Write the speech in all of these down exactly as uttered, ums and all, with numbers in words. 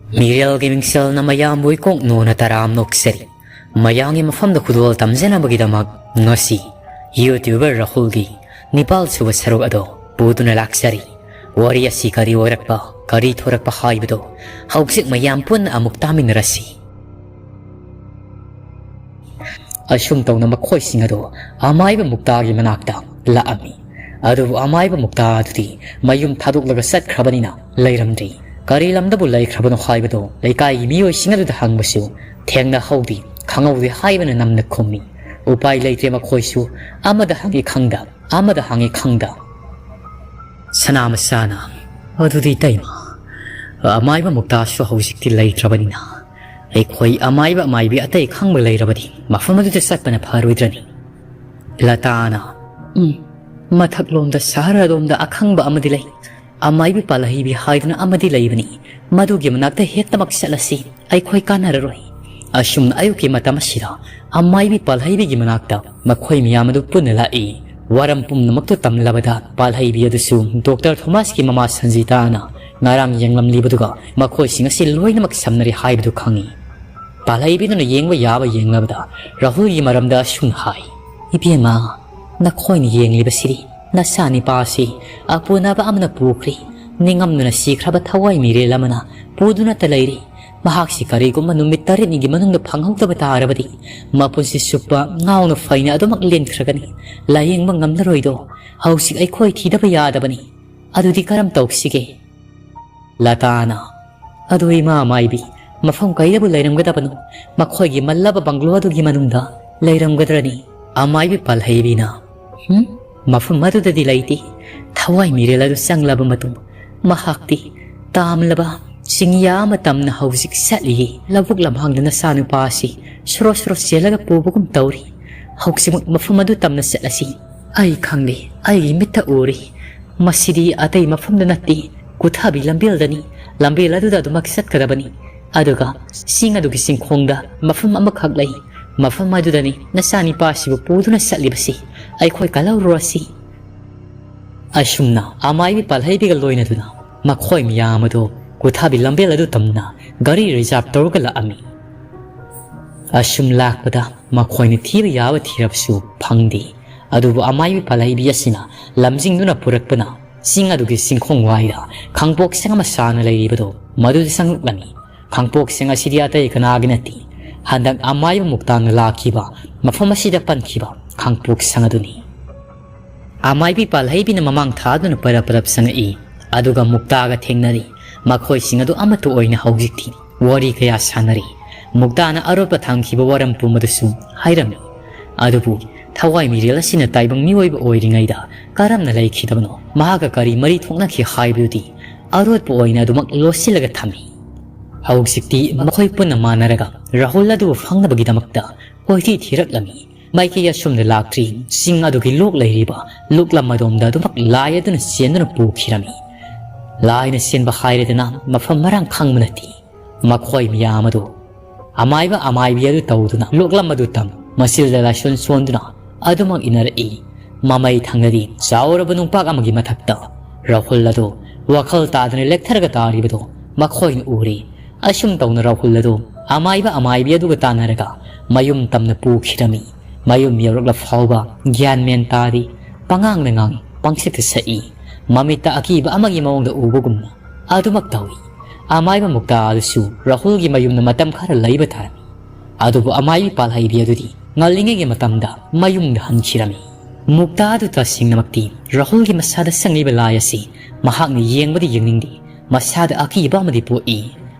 ꯃꯤꯔꯦꯜꯒꯤ ꯃꯤꯡꯁꯦꯜꯅ ꯃꯌꯥꯝꯕꯨ ꯏꯀꯣꯛ ꯅꯣꯟꯅ ꯇꯔꯥꯝ ꯅꯣꯛꯆꯔꯤ꯫ ꯃꯌꯥꯝꯒꯤ ꯃꯐꯝꯗ ꯈꯨꯗꯣꯜ ꯇꯝꯖꯅꯕꯒꯤꯗꯃꯛ ꯉꯁꯤ YouTuber ꯔꯥꯍꯨꯜꯒꯤ ꯅꯤꯄꯥꯜ ꯁꯨꯕ ꯁꯔꯨꯛ ꯑꯗꯨ ꯄꯨꯗꯨꯅ ꯂꯥꯛꯆꯔꯤ꯫ ꯋꯥꯔꯤ ꯑꯁꯤ ꯀꯔꯤ ꯑꯣꯏꯔꯛꯄ, ꯀꯔꯤ ꯊꯣꯔꯛꯄ ꯍꯥꯏꯕꯗꯨ ꯍꯧꯖꯤꯛ ꯃꯌꯥꯝ ꯄꯨꯟꯅ ꯑꯃꯨꯛ ꯇꯥꯃꯤꯟꯅꯔꯁꯤ꯫ ꯑꯁꯨꯝ ꯇꯧꯅ ꯃꯈꯣꯏꯁꯤꯡ ꯑꯗꯨ ꯑꯃꯥꯏꯕ ꯃꯨꯛꯇꯥꯒꯤ ꯃꯅꯥꯛꯇ ꯂꯥꯛꯑꯝꯃꯤ꯫ ꯑꯗꯨꯕꯨ ꯑꯃꯥꯏꯕ ꯃꯨꯛꯇꯥ ꯑꯗꯨꯗꯤ ꯃꯌꯨꯝ ꯊꯥꯗꯣꯛꯂꯒ ꯆꯠꯈ꯭ꯔꯕꯅꯤꯅ ꯂꯩꯔꯝꯗ꯭ꯔꯤ꯫ ꯀꯔꯤ ꯂꯝꯗꯕꯨ ꯂꯩꯈ꯭ꯔꯕꯅꯣ ꯍꯥꯏꯕꯗꯨ ꯂꯩꯀꯥꯏꯒꯤ ꯃꯤꯑꯣꯏꯁꯤꯡ ꯑꯗꯨꯗ ꯍꯪꯕꯁꯨ ꯊꯦꯡꯅꯍꯧꯗꯦ, ꯈꯪꯍꯧꯗꯦ ꯍꯥꯏꯕꯅ ꯅꯝꯅ ꯈꯨꯝꯃꯤ꯫ ꯎꯄꯥꯏ ꯂꯩꯇ꯭ꯔꯦ ꯃꯈꯣꯏꯁꯨ, ꯑꯃꯗ ꯍꯪꯉꯤ ꯈꯪꯗ, ꯑꯃꯗ ꯍꯪꯉꯤ ꯈꯪꯗ꯫ ꯁꯅꯥ ꯃꯆꯥꯅ, "ꯑꯗꯨꯗꯤ ꯏꯇꯩꯃ, ꯑꯃꯥꯏꯕ ꯃꯨꯛꯇꯥꯁꯨ ꯍꯧꯖꯤꯛꯇꯤ ꯂꯩꯇ꯭ꯔꯕꯅꯤꯅ, ꯑꯩꯈꯣꯏ ꯑꯃꯥꯏꯕ ꯑꯃꯥꯏꯕꯤ ꯑꯇꯩ ꯈꯪꯕ ꯂꯩꯔꯕꯗꯤ ꯃꯐꯝ ꯑꯗꯨꯗ ꯆꯠꯄꯅ ꯐꯔꯣꯏꯗ꯭ꯔꯅꯤ?" ꯂꯇꯥꯅ, "ꯎꯝ, ꯃꯊꯛꯂꯣꯝꯗ ꯁꯍꯔ ꯑꯗꯣꯝꯗ ꯑꯈꯪꯕ ꯑꯃꯗꯤ ꯂꯩ꯫ ꯑꯃꯥꯏꯕꯤ ꯄꯥꯜꯍꯩꯕꯤ ꯍꯥꯏꯗꯨꯅ ꯑꯃꯗꯤ ꯂꯩꯕꯅꯤ꯫ ꯃꯗꯨꯒꯤ ꯃꯅꯥꯛꯇ ꯍꯦꯛꯇꯃꯛ ꯆꯠꯂꯁꯤ꯫ ꯑꯩꯈꯣꯏ ꯀꯥꯟꯅꯔꯔꯣꯏ꯫" ꯑꯁꯨꯝꯅ ꯑꯌꯨꯛꯀꯤ ꯃꯇꯝ ꯑꯁꯤꯗ ꯑꯃꯥꯏꯕꯤ ꯄꯥꯜꯍꯩꯕꯤꯒꯤ ꯃꯅꯥꯛꯇ ꯃꯈꯣꯏ ꯃꯌꯥꯝ ꯑꯗꯨ ꯄꯨꯟꯅ ꯂꯥꯛꯏ꯫ ꯋꯥꯔꯝ ꯄꯨꯝꯅꯃꯛꯇꯨ ꯇꯝꯂꯕꯗ ꯄꯥꯜꯍꯩꯕꯤ ꯑꯗꯨꯁꯨ ꯗꯣꯛꯇꯔ ꯊꯣꯃꯥꯁꯀꯤ ꯃꯃꯥ ꯁꯟꯖꯤꯇꯥꯅ ꯉꯔꯥꯡ ꯌꯦꯡꯂꯝꯂꯤꯕꯗꯨꯒ ꯃꯈꯣꯏꯁꯤꯡ ꯑꯁꯤ ꯂꯣꯏꯅꯃꯛ ꯁꯝꯅꯔꯦ ꯍꯥꯏꯕꯗꯨ ꯈꯪꯏ꯫ ꯄꯥꯜꯍꯩꯕꯤꯗꯨꯅ ꯌꯦꯡꯕ ꯌꯥꯕ ꯌꯦꯡꯂꯕꯗ ꯔꯥꯍꯨꯜꯒꯤ ꯃꯔꯝꯗ ꯑꯁꯨꯝꯅ ꯍꯥꯏ, "ꯏꯕꯦꯝꯃ, ꯅꯈꯣꯏꯅ ꯌꯦꯡꯂꯤꯕꯁꯤꯗꯤ ꯅꯆꯥꯅꯤꯄꯥ ꯑꯁꯤ ꯑꯄꯨꯅꯕ ꯑꯃꯅ ꯄꯨꯈ꯭ꯔꯦ꯫ ꯅꯤꯡꯉꯝꯗꯨꯅ ꯁꯤꯈ꯭ꯔꯕ ꯊꯋꯥꯏ ꯃꯤꯔꯦꯜ ꯑꯃꯅ ꯄꯨꯗꯨꯅꯇ ꯂꯩꯔꯤ꯫ ꯃꯍꯥꯛꯁꯤ ꯀꯔꯤꯒꯨꯝꯕ ꯅꯨꯃꯤꯠ ꯇꯔꯦꯠꯅꯤꯒꯤ ꯃꯅꯨꯡꯗ ꯐꯪꯍꯧꯗꯕ ꯇꯥꯔꯕꯗꯤ ꯃꯄꯨꯟꯁꯤ ꯆꯨꯞꯄ ꯉꯥꯎꯅ ꯐꯩꯅ ꯑꯗꯨꯃꯛ ꯂꯦꯟꯈ꯭ꯔꯒꯅꯤ꯫ ꯂꯥꯌꯦꯡꯕ ꯉꯝꯂꯔꯣꯏꯗꯣ꯫ ꯍꯧꯖꯤꯛ ꯑꯩꯈꯣꯏ ꯊꯤꯗꯕ ꯌꯥꯗꯕꯅꯤ꯫ ꯑꯗꯨꯗꯤ ꯀꯔꯝ ꯇꯧꯁꯤꯒꯦ?" ꯂꯇꯥꯅ, "ꯑꯗꯨ ꯏꯃꯥ ꯃꯥꯏꯕꯤ, ꯃꯐꯝ ꯀꯩꯗꯕꯨ ꯂꯩꯔꯝꯒꯗꯕꯅꯣ? ꯃꯈꯣꯏꯒꯤ ꯃꯜꯂꯕ ꯕꯪꯒ꯭ꯂꯣ ꯑꯗꯨꯒꯤ ꯃꯅꯨꯡꯗ ꯂꯩꯔꯝꯒꯗ꯭ꯔꯅꯤ?" ꯑꯃꯥꯏꯕꯤ ꯄꯥꯜꯍꯩꯕꯤꯅ, "ꯍꯨꯝ? ꯃꯐꯝ ꯑꯗꯨꯗꯗꯤ ꯂꯩꯇꯦ꯫ ꯊꯋꯥꯏ ꯃꯤꯔꯦꯜ ꯑꯗꯨ ꯆꯪꯂꯕ ꯃꯇꯨꯡ ꯃꯍꯥꯛꯇꯤ ꯇꯥꯝꯂꯕ ꯆꯤꯡꯌꯥ ꯑꯃ ꯇꯝꯅ ꯍꯧꯖꯤꯛ ꯆꯠꯂꯤꯌꯦ꯫ ꯂꯧꯕꯨꯛ ꯂꯝꯍꯥꯡꯗ ꯅꯆꯥꯅꯨꯄꯥ ꯑꯁꯤ ꯁꯣꯔꯣ ꯁꯣꯔꯣ ꯆꯦꯜꯂꯒ ꯄꯨꯕꯒꯨꯝ ꯇꯧꯔꯤ꯫ ꯍꯧꯖꯤꯛꯃꯛ ꯃꯐꯝ ꯑꯗꯨ ꯇꯝꯅ ꯆꯠꯂꯁꯤ꯫ ꯑꯩ ꯈꯪꯂꯦ, ꯑꯩꯒꯤ ꯃꯤꯠꯇ ꯎꯔꯦ꯫ ꯃꯁꯤꯗꯤ ꯑꯇꯩ ꯃꯐꯝꯗ ꯅꯠꯇꯦ, ꯀꯨꯊꯥꯕꯤ ꯂꯝꯕꯦꯜꯗꯅꯤ꯫ ꯂꯝꯕꯦꯜ ꯑꯗꯨꯗ ꯑꯗꯨꯃꯛ ꯆꯠꯀꯗꯕꯅꯤ꯫ ꯑꯗꯨꯒ ꯆꯤꯡ ꯑꯗꯨꯒꯤ ꯆꯤꯡꯈꯣꯡꯗ ꯃꯐꯝ ꯑꯃꯈꯛ ꯂꯩ꯫ ꯃꯐꯝ ꯑꯗꯨꯗꯅꯤ ꯅꯆꯥꯅꯤꯄꯥꯁꯤꯕꯨ ꯄꯨꯗꯨꯅ ꯆꯠꯂꯤꯕꯁꯤ꯫ ꯑꯩꯈꯣꯏ ꯀꯜꯍꯧꯔꯨꯔꯁꯤ꯫" ꯑꯁꯨꯝꯅ ꯑꯃꯥꯏꯕꯤ ꯄꯥꯜꯍꯩꯕꯤꯒ ꯂꯣꯏꯅꯗꯨꯅ ꯃꯈꯣꯏ ꯃꯌꯥꯝ ꯑꯗꯨ ꯀꯨꯊꯥꯕꯤ ꯂꯝꯕꯦꯜ ꯑꯗꯨ ꯇꯝꯅ ꯒꯥꯔꯤ ꯔꯤꯖꯥꯔꯚ ꯇꯧꯔꯒ ꯂꯥꯛꯑꯝꯃꯤ꯫ ꯑꯁꯨꯝ ꯂꯥꯛꯄꯗ ꯃꯈꯣꯏꯅ ꯊꯤꯕ ꯌꯥꯕ ꯊꯤꯔꯕꯁꯨ ꯐꯪꯗꯦ꯫ ꯑꯗꯨꯕꯨ ꯑꯃꯥꯏꯕꯤ ꯄꯥꯜꯍꯩꯕꯤ ꯑꯁꯤꯅ ꯂꯝꯖꯤꯡꯗꯨꯅ ꯄꯨꯔꯛꯄꯅ ꯆꯤꯡ ꯑꯗꯨꯒꯤ ꯆꯤꯡꯈꯣꯡ ꯋꯥꯏꯗ ꯈꯥꯡꯄꯣꯛꯁꯪ ꯑꯃ ꯁꯥꯅ ꯂꯩꯔꯤꯕꯗꯨ ꯃꯗꯨꯗ ꯆꯪꯂꯛꯂꯝꯃꯤ꯫ ꯈꯥꯡꯄꯣꯛꯁꯪ ꯑꯁꯤꯗꯤ ꯑꯇꯩ ꯀꯅꯥꯒꯤ ꯅꯠꯇꯦ, ꯍꯟꯗꯛ ꯑꯃꯥꯏꯕ ꯃꯨꯛꯇꯥꯅ ꯂꯥꯛꯈꯤꯕ ꯃꯐꯝ ꯑꯁꯤꯗ ꯄꯟꯈꯤꯕ ꯈꯥꯡꯄꯣꯛꯁꯪ ꯑꯗꯨꯅꯤ꯫ ꯑꯃꯥꯏꯕꯤ ꯄꯥꯜꯍꯩꯕꯤꯅ ꯃꯃꯥꯡ ꯊꯥꯗꯨꯅ ꯄꯔꯞ ꯄꯔꯞ ꯆꯪꯉꯛꯏ꯫ ꯑꯗꯨꯒ ꯃꯨꯛꯇꯥꯒ ꯊꯦꯡꯅꯔꯤ꯫ ꯃꯈꯣꯏꯁꯤꯡ ꯑꯗꯨ ꯑꯃꯠꯇ ꯑꯣꯏꯅ ꯍꯧꯖꯤꯛꯇꯤ ꯋꯥꯔꯤ ꯀꯌꯥ ꯁꯥꯟꯅꯔꯤ꯫ ꯃꯨꯛꯇꯥꯅ ꯑꯔꯣꯠꯄ ꯊꯝꯈꯤꯕ ꯋꯥꯔꯝ ꯄꯨꯝꯕꯗꯨꯁꯨ ꯍꯥꯏꯔꯝꯃꯤ꯫ ꯑꯗꯨꯕꯨ ꯊꯋꯥꯏ ꯃꯤꯔꯦꯜ ꯑꯁꯤꯅ ꯇꯥꯏꯕꯪ ꯃꯤꯑꯣꯏꯕ ꯑꯣꯏꯔꯤꯉꯩꯗ ꯀꯔꯝꯅ ꯂꯩꯈꯤꯗꯕꯅꯣ, ꯃꯍꯥꯛꯀ ꯀꯔꯤ ꯃꯔꯤ ꯊꯣꯛꯅꯈꯤ ꯍꯥꯏꯕꯗꯨꯗꯤ ꯑꯔꯣꯠꯄ ꯑꯣꯏꯅ ꯑꯗꯨꯃꯛ ꯂꯣꯠꯁꯤꯜꯂꯒ ꯊꯝꯃꯤ꯫ ꯍꯧꯖꯤꯛꯇꯤ ꯃꯈꯣꯏ ꯄꯨꯟꯅ ꯃꯥꯟꯅꯔꯒ ꯔꯥꯍꯨꯜ ꯑꯗꯨꯕꯨ ꯐꯪꯅꯕꯒꯤꯗꯃꯛꯇ ꯀꯣꯏꯊꯤ ꯊꯤꯔꯛꯂꯝꯃꯤ꯫ ꯃꯥꯏꯀꯩ ꯑꯁꯨꯝꯅ ꯂꯥꯛꯇ꯭ꯔꯤ꯫ ꯆꯤꯡ ꯑꯗꯨꯒꯤ ꯂꯣꯛ ꯂꯩꯔꯤꯕ ꯂꯣꯛꯂꯝ ꯑꯗꯣꯝꯗ ꯑꯗꯨꯃꯛ ꯂꯥꯏ ꯑꯗꯨꯅ ꯆꯦꯟꯗꯨꯅ ꯄꯨꯈꯤꯔꯝꯃꯤ꯫ ꯂꯥꯏꯅ ꯆꯦꯟꯕ ꯍꯥꯏꯔꯗꯅ ꯃꯐꯝ ꯃꯔꯥꯡ ꯈꯪꯕ ꯅꯠꯇꯦ꯫ ꯃꯈꯣꯏ ꯃꯌꯥꯝ ꯑꯗꯨ ꯑꯃꯥꯏꯕ ꯑꯃꯥꯏꯕꯤ ꯑꯗꯨ ꯇꯧꯗꯨꯅ ꯂꯣꯛꯂꯝ ꯑꯗꯨ ꯇꯝ ꯃꯆꯤꯜꯗ ꯂꯥꯏꯁꯣꯟ ꯁꯣꯟꯗꯨꯅ ꯑꯗꯨꯃꯛ ꯏꯟꯅꯔꯛꯏ꯫ ꯃꯃꯩ ꯊꯪꯗꯗꯤ ꯆꯥꯎꯔꯕ ꯅꯨꯡꯄꯥꯛ ꯑꯃꯒꯤ ꯃꯊꯛꯇ ꯔꯥꯍꯨꯜ ꯑꯗꯨ ꯋꯥꯈꯜ ꯇꯥꯗꯅ ꯂꯦꯛꯊꯔꯒ ꯇꯥꯔꯤꯕꯗꯨ ꯃꯈꯣꯏꯅ ꯎꯔꯤ꯫ ꯑꯁꯨꯝ ꯇꯧꯅ ꯔꯥꯍꯨꯜ ꯑꯗꯨ ꯑꯃꯥꯏꯕ ꯑꯃꯥꯏꯕꯤ ꯑꯗꯨꯒ ꯇꯥꯟꯅꯔꯒ ꯃꯌꯨꯝ ꯇꯝꯅ ꯄꯨꯈꯤꯔꯝꯃꯤ꯫ ꯃꯌꯨꯝ ꯌꯧꯔꯛꯂ ꯐꯥꯎꯕ ꯒ꯭ꯌꯥꯟ ꯃꯦꯟ ꯇꯥꯗꯦ꯫ ꯄꯉꯥꯡꯗ ꯉꯥꯡꯏ, ꯄꯪꯁꯛꯇ ꯁꯛꯏ꯫ ꯃꯃꯤꯠꯇ ꯑꯀꯤꯕ ꯑꯃꯒꯤ ꯃꯑꯣꯡꯗ ꯎꯕꯒꯨꯝꯅ ꯑꯗꯨꯃꯛ ꯇꯧꯏ꯫ ꯑꯃꯥꯏꯕ ꯃꯨꯛꯇꯥ ꯑꯗꯨꯁꯨ ꯔꯥꯍꯨꯜꯒꯤ ꯃꯌꯨꯝꯗ ꯃꯇꯝ ꯈꯔ ꯂꯩꯕ ꯇꯥꯔꯝꯃꯤ꯫ ꯑꯗꯨꯕꯨ ꯑꯃꯥꯏꯕꯤ ꯄꯥꯜꯍꯩꯕꯤ ꯑꯗꯨꯗꯤ ꯉꯜꯂꯤꯉꯩꯒꯤ ꯃꯇꯝꯗ ꯃꯌꯨꯝꯗ ꯍꯟꯈꯤꯔꯝꯃꯤ꯫ ꯃꯨꯛꯇꯥ ꯑꯗꯨ ꯇꯁꯦꯡꯅꯃꯛꯇꯤ ꯔꯥꯍꯨꯜꯒꯤ ꯃꯁꯥꯗ ꯆꯪꯂꯤꯕ ꯂꯥꯏ ꯑꯁꯤ ꯃꯍꯥꯛꯅ ꯌꯦꯡꯕꯗꯤ ꯌꯦꯡꯅꯤꯡꯗꯦ, ꯃꯁꯥꯗ ꯑꯀꯤꯕ ꯑꯃꯗꯤ ꯄꯣꯛꯏ꯫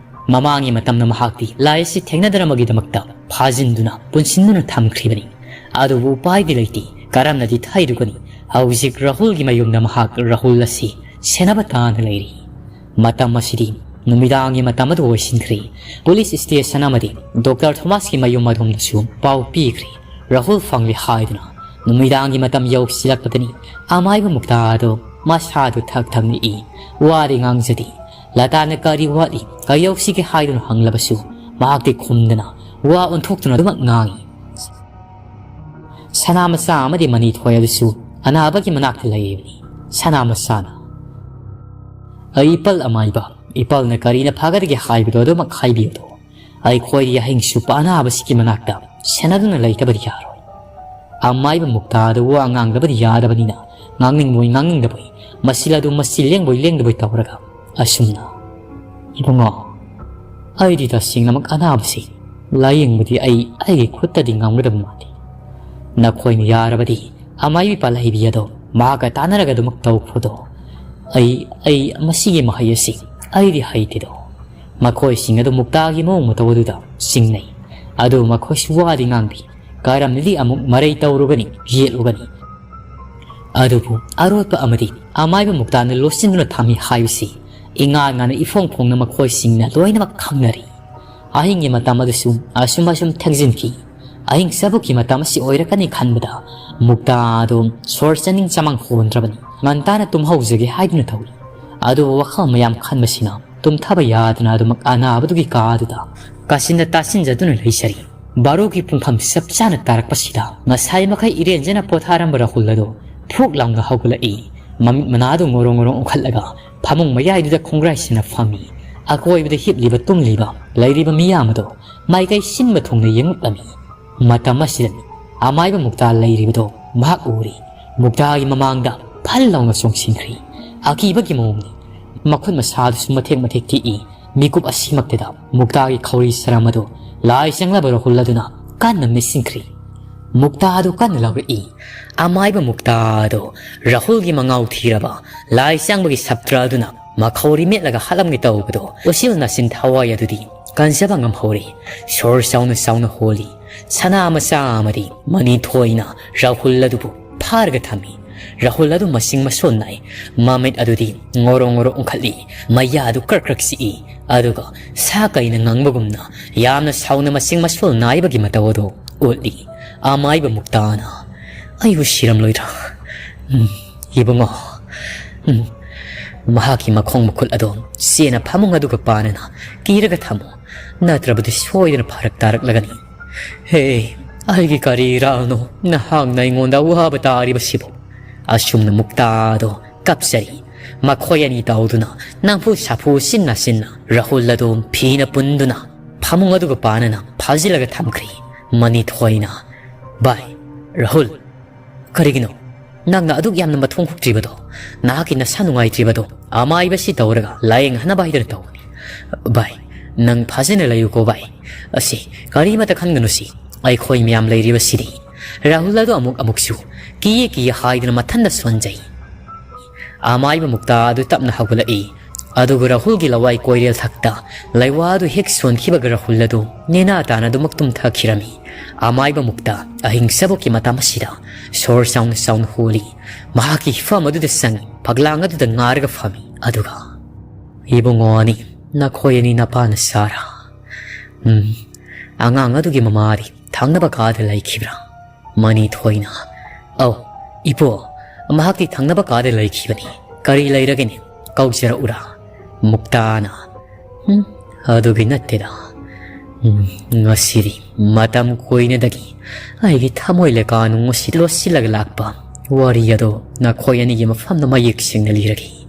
ꯃꯃꯥꯡꯒꯤ ꯃꯇꯝꯗ ꯃꯍꯥꯛꯇꯤ ꯂꯥꯏ ꯑꯁꯤ ꯊꯦꯡꯅꯗꯅꯕꯒꯤꯗꯃꯛꯇ ꯐꯥꯖꯤꯟꯗꯨꯅ ꯄꯨꯟꯁꯤꯟꯗꯨꯅ ꯊꯝꯈ꯭ꯔꯤꯕꯅꯤ꯫ ꯑꯗꯨꯕꯨ ꯎꯄꯥꯏꯗꯤ ꯂꯩꯇꯦ, ꯀꯔꯝꯅꯗꯤ ꯊꯩꯔꯨꯒꯅꯤ? ꯍꯧꯖꯤꯛ ꯔꯥꯍꯨꯜꯒꯤ ꯃꯌꯨꯝꯗ ꯃꯍꯥꯛ ꯔꯥꯍꯨꯜ ꯑꯁꯤ ꯁꯦꯟꯅꯕ ꯇꯥꯅ ꯂꯩꯔꯤ꯫ ꯃꯇꯝ ꯑꯁꯤꯗꯤ ꯅꯨꯃꯤꯗꯥꯡꯒꯤ ꯃꯇꯝ ꯑꯗꯨ ꯑꯣꯏꯁꯤꯟꯈ꯭ꯔꯦ꯫ ꯄꯨꯂꯤꯁ ꯁ꯭ꯇꯦꯁꯟ ꯑꯃꯗꯤ ꯗꯣꯛꯇꯔ ꯊꯣꯃꯥꯁꯀꯤ ꯃꯌꯨꯝ ꯑꯗꯣꯝꯗꯁꯨ ꯄꯥꯎ ꯄꯤꯈ꯭ꯔꯦ꯫ ꯔꯥꯍꯨꯜ ꯐꯪꯂꯦ ꯍꯥꯏꯗꯨꯅ ꯅꯨꯃꯤꯗꯥꯡꯒꯤ ꯃꯇꯝ ꯌꯧꯁꯤꯜꯂꯛꯄꯗꯅꯤ ꯑꯃꯥꯏꯕ ꯃꯨꯛꯇꯥ ꯑꯗꯨ ꯃꯁꯥꯗꯨ ꯊꯛ ꯊꯛ ꯅꯤꯛꯏ꯫ ꯋꯥꯗꯤ ꯉꯥꯡꯖꯗꯦ꯫ ꯂꯇꯥꯅ ꯀꯔꯤ ꯋꯥꯠꯂꯤ, ꯀꯩꯗꯧꯁꯤꯒꯦ ꯍꯥꯏꯗꯨꯅ ꯍꯪꯂꯕꯁꯨ ꯃꯍꯥꯛꯇꯤ ꯈꯨꯝꯗꯅ ꯋꯥ ꯑꯣꯟꯊꯣꯛꯇꯨꯅ ꯑꯗꯨꯃꯛ ꯉꯥꯡꯏ꯫ ꯁꯅꯥ ꯃꯆꯥ ꯑꯃꯗꯤ ꯃꯅꯤ ꯊꯣꯏ ꯑꯗꯨꯁꯨ ꯑꯅꯥꯕꯒꯤ ꯃꯅꯥꯛꯇ ꯂꯩꯔꯤꯕꯅꯤ꯫ ꯁꯅꯥ ꯃꯆꯥꯅ, "ꯑꯩ ꯏꯄꯜ ꯑꯃꯥꯏꯕ, ꯏꯄꯥꯜꯅ ꯀꯔꯤꯅ ꯐꯒꯗꯒꯦ ꯍꯥꯏꯕꯗꯣ ꯑꯗꯨꯃꯛ ꯍꯥꯏꯕꯤꯌꯨꯗꯣ꯫ ꯑꯩꯈꯣꯏꯗꯤ ꯑꯍꯤꯡ ꯆꯨꯞꯄ ꯑꯅꯥꯕꯁꯤꯒꯤ ꯃꯅꯥꯛꯇ ꯁꯦꯟꯅꯗꯨꯅ ꯂꯩꯇꯕꯗꯤ ꯌꯥꯔꯣꯏ꯫ ꯑꯃꯥꯏꯕ ꯃꯨꯛꯇꯥꯗ ꯋꯥ ꯉꯥꯡꯗꯕꯗꯤ ꯌꯥꯗꯕꯅꯤꯅ, ꯉꯥꯡꯅꯤꯡꯕꯣꯏ ꯉꯥꯡꯅꯤꯡꯗꯕꯣꯏ, ꯃꯆꯤꯜ ꯑꯗꯨ ꯃꯆꯤꯜ ꯂꯦꯡꯕꯣꯏ ꯂꯦꯡꯗꯕꯣꯏ ꯇꯧꯔꯒ ꯑꯁꯨꯝꯅ, "ꯏꯕꯨꯡꯉꯣ, ꯑꯩꯗꯤ ꯇꯁꯦꯡꯅꯃꯛ ꯑꯅꯥꯕꯁꯤ ꯂꯥꯏꯌꯦꯡꯕꯗꯤ ꯑꯩ ꯑꯩꯒꯤ ꯈꯨꯠꯇꯗꯤ ꯉꯝꯒꯗꯕ ꯃꯥꯟꯗꯦ꯫ ꯅꯈꯣꯏꯅ ꯌꯥꯔꯕꯗꯤ ꯑꯃꯥꯏꯕꯤ ꯄꯥꯜꯍꯩꯕꯤ ꯑꯗꯣ ꯃꯍꯥꯛꯀ ꯇꯥꯟꯅꯔꯒ ꯑꯗꯨꯃꯛ ꯇꯧꯈ꯭ꯔꯣꯗꯣ꯫ ꯑꯩ, ꯑꯩ ꯃꯁꯤꯒꯤ ꯃꯍꯩ ꯑꯁꯤ ꯑꯩꯗꯤ ꯍꯩꯇꯦꯗꯣ꯫" ꯃꯈꯣꯏꯁꯤꯡ ꯑꯗꯨ ꯃꯨꯛꯇꯥꯒꯤ ꯃꯑꯣꯡ ꯃꯇꯧ ꯑꯗꯨꯗ ꯆꯤꯡꯅꯩ꯫ ꯑꯗꯨ ꯃꯈꯣꯏꯁꯨ ꯋꯥꯗꯤ ꯉꯥꯡꯕꯤ꯫ ꯀꯔꯝꯅꯗꯤ ꯑꯃꯨꯛ ꯃꯔꯩ ꯇꯧꯔꯨꯒꯅꯤ, ꯌꯦꯠꯂꯨꯒꯅꯤ? ꯑꯗꯨꯕꯨ ꯑꯔꯣꯠꯄ ꯑꯃꯗꯤ ꯑꯃꯥꯏꯕ ꯃꯨꯛꯇꯥꯅ ꯂꯣꯠꯁꯤꯟꯗꯨꯅ ꯊꯝꯃꯤ ꯍꯥꯏꯕꯁꯤ ꯏꯉꯥꯟ ꯉꯥꯟꯅ ꯏꯐꯣꯡ ꯐꯣꯡꯅ ꯃꯈꯣꯏꯁꯤꯡꯅ ꯂꯣꯏꯅꯃꯛ ꯈꯪꯅꯔꯤ꯫ ꯑꯍꯤꯡꯒꯤ ꯃꯇꯝ ꯑꯗꯨꯁꯨ ꯑꯁꯨꯝ ꯑꯁꯨꯝ ꯊꯦꯡꯖꯤꯟꯈꯤ꯫ ꯑꯍꯤꯡ ꯆꯕꯨꯛꯀꯤ ꯃꯇꯝ ꯑꯁꯤ ꯑꯣꯏꯔꯛꯀꯅꯤ ꯈꯟꯕꯗ ꯃꯨꯛꯇꯥ ꯑꯗꯨ ꯁꯣꯔ ꯆꯥꯅꯤꯡ ꯆꯃꯥꯡ ꯍꯣꯟꯗ꯭ꯔꯕꯅꯤ꯫ ꯉꯟꯇꯥꯅ ꯇꯨꯝꯍꯧꯖꯒꯦ ꯍꯥꯏꯗꯨꯅ ꯇꯧꯏ꯫ ꯑꯗꯨꯕꯨ ꯋꯥꯈꯜ ꯃꯌꯥꯝ ꯈꯟꯕꯁꯤꯅ ꯇꯨꯝꯊꯕ ꯌꯥꯗꯅ ꯑꯗꯨꯃꯛ ꯑꯅꯥꯕꯗꯨꯒꯤ ꯀꯥ ꯑꯗꯨꯗ ꯀꯥꯁꯤꯟꯗ ꯇꯥꯁꯤꯟꯖꯗꯨꯅ ꯂꯩꯖꯔꯤ꯫ ꯕꯥꯔꯣꯒꯤ ꯄꯨꯡꯐꯝ ꯆꯞ ꯆꯥꯅ ꯇꯥꯔꯛꯄꯁꯤꯗ ꯉꯁꯥꯏ ꯃꯈꯩ ꯏꯔꯦꯟꯖꯅ ꯄꯣꯊꯥꯔꯝꯕ ꯔꯥꯍꯨꯜ ꯑꯗꯨ ꯐꯨꯛ ꯂꯥꯎꯅ ꯍꯧꯒꯠꯂꯛꯏ꯫ ꯃꯃꯤꯠ ꯃꯅꯥꯗꯨ ꯉꯣꯔꯣꯡ ꯉꯣꯔꯣꯡ ꯎꯪꯈꯠꯂꯒ ꯐꯃꯨꯡ ꯃꯌꯥꯏꯗꯨꯗ ꯈꯣꯡꯒ꯭ꯔꯥꯏꯁꯤꯅ ꯐꯝꯃꯤ꯫ ꯑꯀꯣꯏꯕꯗ ꯍꯤꯞꯂꯤꯕ ꯇꯨꯝꯂꯤꯕ ꯂꯩꯔꯤꯕ ꯃꯤꯌꯥꯝ ꯑꯗꯨ ꯃꯥꯏꯀꯩ ꯁꯤꯟꯕ ꯊꯨꯡꯅ ꯌꯦꯡꯂꯛꯂꯝꯃꯤ꯫ ꯃꯇꯝ ꯑꯁꯤꯗꯅꯤ ꯑꯃꯥꯏꯕ ꯃꯨꯛꯇꯥ ꯂꯩꯔꯤꯕꯗꯣ ꯃꯍꯥꯛ ꯎꯔꯤ꯫ ꯃꯨꯛꯇꯥꯒꯤ ꯃꯃꯥꯡꯗ ꯐꯜ ꯂꯥꯎꯅ ꯆꯣꯡꯁꯤꯟꯈ꯭ꯔꯤ꯫ ꯑꯀꯤꯕꯒꯤ ꯃꯑꯣꯡꯅꯤ꯫ ꯃꯈꯨꯠ ꯃꯁꯥꯗꯨꯁꯨ ꯃꯊꯦꯛ ꯃꯊꯦꯛ ꯇꯦꯛꯏ꯫ ꯃꯤꯀꯨꯞ ꯑꯁꯤꯃꯛꯇꯗ ꯃꯨꯛꯇꯥꯒꯤ ꯈꯧꯔꯤ ꯁꯔꯝ ꯑꯗꯨ ꯂꯥꯏ ꯆꯪꯂꯕ ꯔꯥꯍꯨꯜ ꯑꯗꯨꯅ ꯀꯟꯅ ꯃꯦꯠꯁꯤꯟꯈ꯭ꯔꯤ꯫ ꯃꯨꯛꯇꯥ ꯑꯗꯨ ꯀꯟꯅ ꯂꯥꯎꯔꯛꯏ꯫ ꯑꯃꯥꯏꯕ ꯃꯨꯛꯇꯥ ꯑꯗꯨ ꯔꯥꯍꯨꯜꯒꯤ ꯃꯉꯥꯎ ꯊꯤꯔꯕ ꯂꯥꯏ ꯆꯪꯕꯒꯤ ꯁꯞꯇ꯭ꯔ ꯑꯗꯨꯅ ꯃꯈꯧꯔꯤ ꯃꯦꯠꯂꯒ ꯍꯥꯠꯂꯝꯒꯦ ꯇꯧꯕꯗꯣ ꯎꯆꯤꯜ ꯅꯥꯆꯤꯟ ꯊꯋꯥꯏ ꯑꯗꯨꯗꯤ ꯀꯟꯖꯕ ꯉꯝꯍꯧꯔꯦ꯫ ꯁꯣꯔ ꯆꯥꯎꯅ ꯆꯥꯎꯅ ꯍꯣꯜꯂꯤ꯫ ꯁꯅꯥ ꯃꯆꯥ ꯑꯃꯗꯤ ꯃꯅꯤ ꯊꯣꯏꯅ ꯔꯥꯍꯨꯜ ꯑꯗꯨꯕꯨ ꯐꯥꯔꯒ ꯊꯝꯃꯤ꯫ ꯔꯥꯍꯨꯜ ꯑꯗꯨ ꯃꯁꯤꯡ ꯃꯁꯣꯟ ꯅꯥꯏ꯫ ꯃꯃꯤꯠ ꯑꯗꯨꯗꯤ ꯉꯣꯔꯣ ꯉꯣꯔꯣ ꯎꯪꯈꯠꯂꯤ꯫ ꯃꯌꯥ ꯑꯗꯨ ꯀ꯭ꯔꯛ ꯀ꯭ꯔꯛ ꯆꯤꯛꯏ꯫ ꯑꯗꯨꯒ ꯁꯥ ꯀꯩꯅ ꯉꯪꯕꯒꯨꯝꯅ ꯌꯥꯝꯅ ꯁꯥꯎꯅ ꯃꯁꯤꯡ ꯃꯁꯣꯜ ꯅꯥꯏꯕꯒꯤ ꯃꯇꯧ ꯑꯗꯨ ꯎꯠꯂꯤ꯫ ꯑꯃꯥꯏꯕ ꯃꯨꯛꯇꯥꯅ, "ꯑꯩꯕꯨ ꯁꯤꯔꯝꯂꯣꯏꯗ꯭ꯔꯥ?" "ꯎꯝ, ꯏꯕꯨꯡꯉꯣ, ꯎꯝ, ꯃꯍꯥꯛꯀꯤ ꯃꯈꯣꯡ ꯃꯈꯨꯠ ꯑꯗꯣ ꯆꯦꯅ ꯐꯃꯨꯡ ꯑꯗꯨꯒ ꯄꯥꯟꯅꯅ ꯀꯤꯔꯒ ꯊꯝꯃꯨ, ꯅꯠꯇ꯭ꯔꯕꯗꯤ ꯁꯣꯏꯗꯅ ꯐꯔꯛ ꯇꯥꯔꯛꯂꯒꯅꯤ꯫ ꯍꯦ, ꯑꯩꯒꯤ ꯀꯔꯤ ꯏꯔꯥꯜꯅꯣ ꯅꯍꯥꯛꯅ ꯑꯩꯉꯣꯟꯗ ꯑꯋꯥꯕ ꯇꯥꯔꯤꯕꯁꯤꯕꯨ?" ꯑꯁꯨꯝꯅ ꯃꯨꯛꯇꯥꯗꯣ ꯀꯞꯆꯔꯤ꯫ ꯃꯈꯣꯏ ꯑꯅꯤ ꯇꯧꯗꯨꯅ ꯅꯝꯐꯨ ꯁꯥꯐꯨ ꯁꯤꯟꯅ ꯁꯤꯟꯅ ꯔꯥꯍꯨꯜ ꯑꯗꯨ ꯐꯤꯅ ꯄꯨꯟꯗꯨꯅ ꯐꯃꯨꯡ ꯑꯗꯨꯒ ꯄꯥꯅꯅ ꯐꯥꯖꯤꯜꯂꯒ ꯊꯝꯈ꯭ꯔꯦ꯫ ꯃꯅꯤꯊꯣꯏꯅ, "ꯚꯥꯏ, ꯔꯥꯍꯨꯜ, ꯀꯔꯤꯒꯤꯅꯣ ꯅꯪꯅ ꯑꯗꯨꯛ ꯌꯥꯝꯅ ꯃꯊꯣꯡ ꯍꯨꯛꯇ꯭ꯔꯤꯕꯗꯣ? ꯅꯍꯥꯛꯀꯤ ꯅꯁꯥ ꯅꯨꯡꯉꯥꯏꯇ꯭ꯔꯤꯕꯗꯣ ꯑꯃꯥꯏꯕꯁꯤ ꯇꯧꯔꯒ ꯂꯥꯌꯦꯡꯍꯟꯅꯕ ꯍꯥꯏꯗꯨꯅ ꯇꯧꯕꯅꯤ꯫ ꯚꯥꯏ, ꯅꯪ ꯐꯖꯅ ꯂꯩꯌꯨꯀꯣ ꯚꯥꯏ꯫ ꯑꯁꯤ ꯀꯔꯤꯃꯇ ꯈꯟꯒꯅꯨꯁꯤ, ꯑꯩꯈꯣꯏ ꯃꯌꯥꯝ ꯂꯩꯔꯤꯕꯁꯤꯗꯤ"꯫ ꯔꯥꯍꯨꯜ ꯑꯗꯨ ꯑꯃꯨꯛ ꯑꯃꯨꯛꯁꯨ ꯀꯤꯌꯦ ꯀꯤꯌꯦ ꯍꯥꯏꯗꯨꯅ ꯃꯊꯟꯗ ꯁꯣꯟꯖꯩ꯫ ꯑꯃꯥꯏꯕ ꯃꯨꯛꯇꯥ ꯑꯗꯨ ꯇꯞꯅ ꯍꯧꯒꯠꯂꯛꯏ꯫ ꯑꯗꯨꯒ ꯔꯥꯍꯨꯜꯒꯤ ꯂꯋꯥꯏ ꯀꯣꯏꯔꯦꯜ ꯊꯛꯇ ꯂꯩꯋꯥ ꯑꯗꯨ ꯍꯦꯛ ꯁꯣꯟꯈꯤꯕꯒ ꯔꯥꯍꯨꯜ ꯑꯗꯨ ꯅꯦꯅꯥ ꯇꯥꯅ ꯑꯗꯨꯃꯛ ꯇꯨꯝꯊꯈꯤꯔꯝꯃꯤ꯫ ꯑꯃꯥꯏꯕ ꯃꯨꯛꯇꯥ ꯑꯍꯤꯡ ꯁꯕꯨꯛꯀꯤ ꯃꯇꯝ ꯑꯁꯤꯗ ꯁꯣꯔ ꯆꯥꯎꯅ ꯆꯥꯎꯅ ꯍꯣꯜꯂꯤ꯫ ꯃꯍꯥꯛꯀꯤ ꯍꯤꯐꯝ ꯑꯗꯨꯗ ꯆꯪꯉꯤ꯫ ꯐꯛꯂꯥꯡ ꯑꯗꯨꯗ ꯉꯥꯔꯒ ꯐꯝꯃꯤ꯫ ꯑꯗꯨꯒ, "ꯏꯕꯨꯡꯉꯣ ꯑꯅꯤ, ꯅꯈꯣꯏ ꯑꯅꯤ ꯅꯄꯥꯅ ꯁꯥꯔꯥ?" "ꯎꯝ, ꯑꯉꯥꯡ ꯑꯗꯨꯒꯤ ꯃꯃꯥꯗꯤ ꯊꯪꯅꯕ ꯀꯥꯗ ꯂꯩꯈꯤꯕ꯭ꯔꯥ?" ꯃꯅꯤꯊꯣꯏꯅ, "ꯑꯧ, ꯏꯄꯨ, ꯃꯍꯥꯛꯇꯤ ꯊꯪꯅꯕ ꯀꯥꯗ ꯂꯩꯈꯤꯕꯅꯤ꯫ ꯀꯔꯤ ꯂꯩꯔꯒꯦꯅꯦ? ꯀꯧꯖꯔꯛꯎꯔꯥ?" ꯃꯨꯛꯇꯥꯅ, "ꯎꯝ, ꯑꯗꯨꯒꯤ ꯅꯠꯇꯦꯗ꯫ ꯎꯝ, ꯉꯁꯤꯗꯤ ꯃꯇꯝ ꯀꯨꯏꯅꯗꯒꯤ ꯑꯩꯒꯤ ꯊꯃꯣꯏ ꯂꯩꯀꯥꯅꯨꯡ ꯑꯁꯤ ꯂꯣꯠꯁꯤꯜꯂꯒ ꯂꯥꯛꯄ ꯋꯥꯔꯤ ꯑꯗꯣ ꯅꯈꯣꯏ ꯑꯅꯤꯒꯤ ꯃꯐꯝꯗ ꯃꯌꯦꯛ ꯁꯦꯡꯅ ꯂꯤꯔꯒꯦ꯫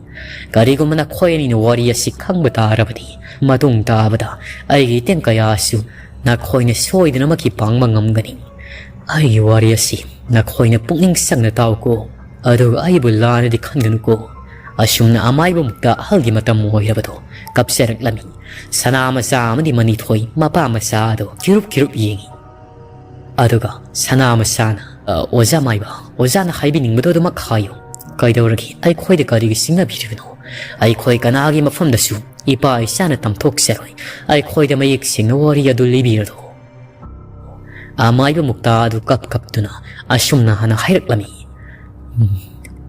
ꯀꯔꯤꯒꯨꯝꯕ ꯅꯈꯣꯏ ꯑꯅꯤꯅ ꯋꯥꯔꯤ ꯑꯁꯤ ꯈꯪꯕ ꯇꯥꯔꯕꯗꯤ, ꯃꯇꯨꯡ ꯇꯥꯕꯗ ꯑꯩꯒꯤ ꯏꯇꯦꯡ ꯀꯌꯥꯁꯨ ꯅꯈꯣꯏꯅ ꯁꯣꯏꯗꯅꯃꯛꯀꯤ ꯄꯥꯡꯕ ꯉꯝꯒꯅꯤ꯫ ꯑꯩꯒꯤ ꯋꯥꯔꯤ ꯑꯁꯤ ꯅꯈꯣꯏꯅ ꯄꯨꯛꯅꯤꯡ ꯆꯪꯅ ꯇꯥꯎꯀꯣ, ꯑꯗꯨꯒ ꯑꯩꯕꯨ ꯂꯥꯟꯅꯗꯤ ꯈꯟꯒꯅꯨꯀꯣ꯫ ꯑꯁꯨꯝꯅ ꯑꯃꯥꯏꯕ ꯃꯨꯛꯇ ꯑꯍꯜꯒꯤ ꯃꯇꯝ ꯑꯣꯏꯔꯕꯗꯣ ꯀꯞꯆꯔꯛꯂꯝꯃꯤ꯫ ꯁꯅꯥ ꯃꯆꯥ ꯑꯃꯗꯤ ꯃꯅꯤꯊꯣꯏ ꯃꯄꯥ ꯃꯆꯥ ꯑꯗꯣ ꯀꯤꯔꯨꯞ ꯀꯤꯔꯨꯞ ꯌꯦꯡꯉꯤ꯫ ꯑꯗꯨꯒ ꯁꯅꯥ ꯃꯆꯥꯅ, "ꯑ, ꯑꯣꯖꯥ ꯃꯥꯏꯕ, ꯑꯣꯖꯥꯅ ꯍꯥꯏꯕꯤꯅꯤꯡꯕꯗꯣ ꯑꯗꯨꯃꯛ ꯍꯥꯏꯌꯨ꯫ ꯀꯩꯗꯧꯔꯒꯦ? ꯑꯩꯈꯣꯏꯗ ꯀꯔꯤꯒꯤ ꯆꯤꯡꯅꯕꯤꯔꯤꯕꯅꯣ? ꯑꯩꯈꯣꯏ ꯀꯅꯥꯒꯤ ꯃꯐꯝꯗꯁꯨ ꯏꯄꯥ ꯏꯆꯥꯅ ꯇꯝꯊꯣꯛꯆꯔꯣꯏ꯫ ꯑꯩꯈꯣꯏꯗ ꯃꯌꯦꯛ ꯁꯦꯡꯅ ꯋꯥꯔꯤ ꯑꯗꯨ ꯂꯤꯕꯤꯔꯗꯣ"꯫ ꯑꯃꯥꯏꯕ ꯃꯨꯛꯇꯥ ꯑꯗꯨ ꯀꯞ ꯀꯞꯇꯨꯅ ꯑꯁꯨꯝꯅ ꯍꯥꯟꯅ ꯍꯥꯏꯔꯛꯂꯝꯃꯤ, "ꯎꯝ,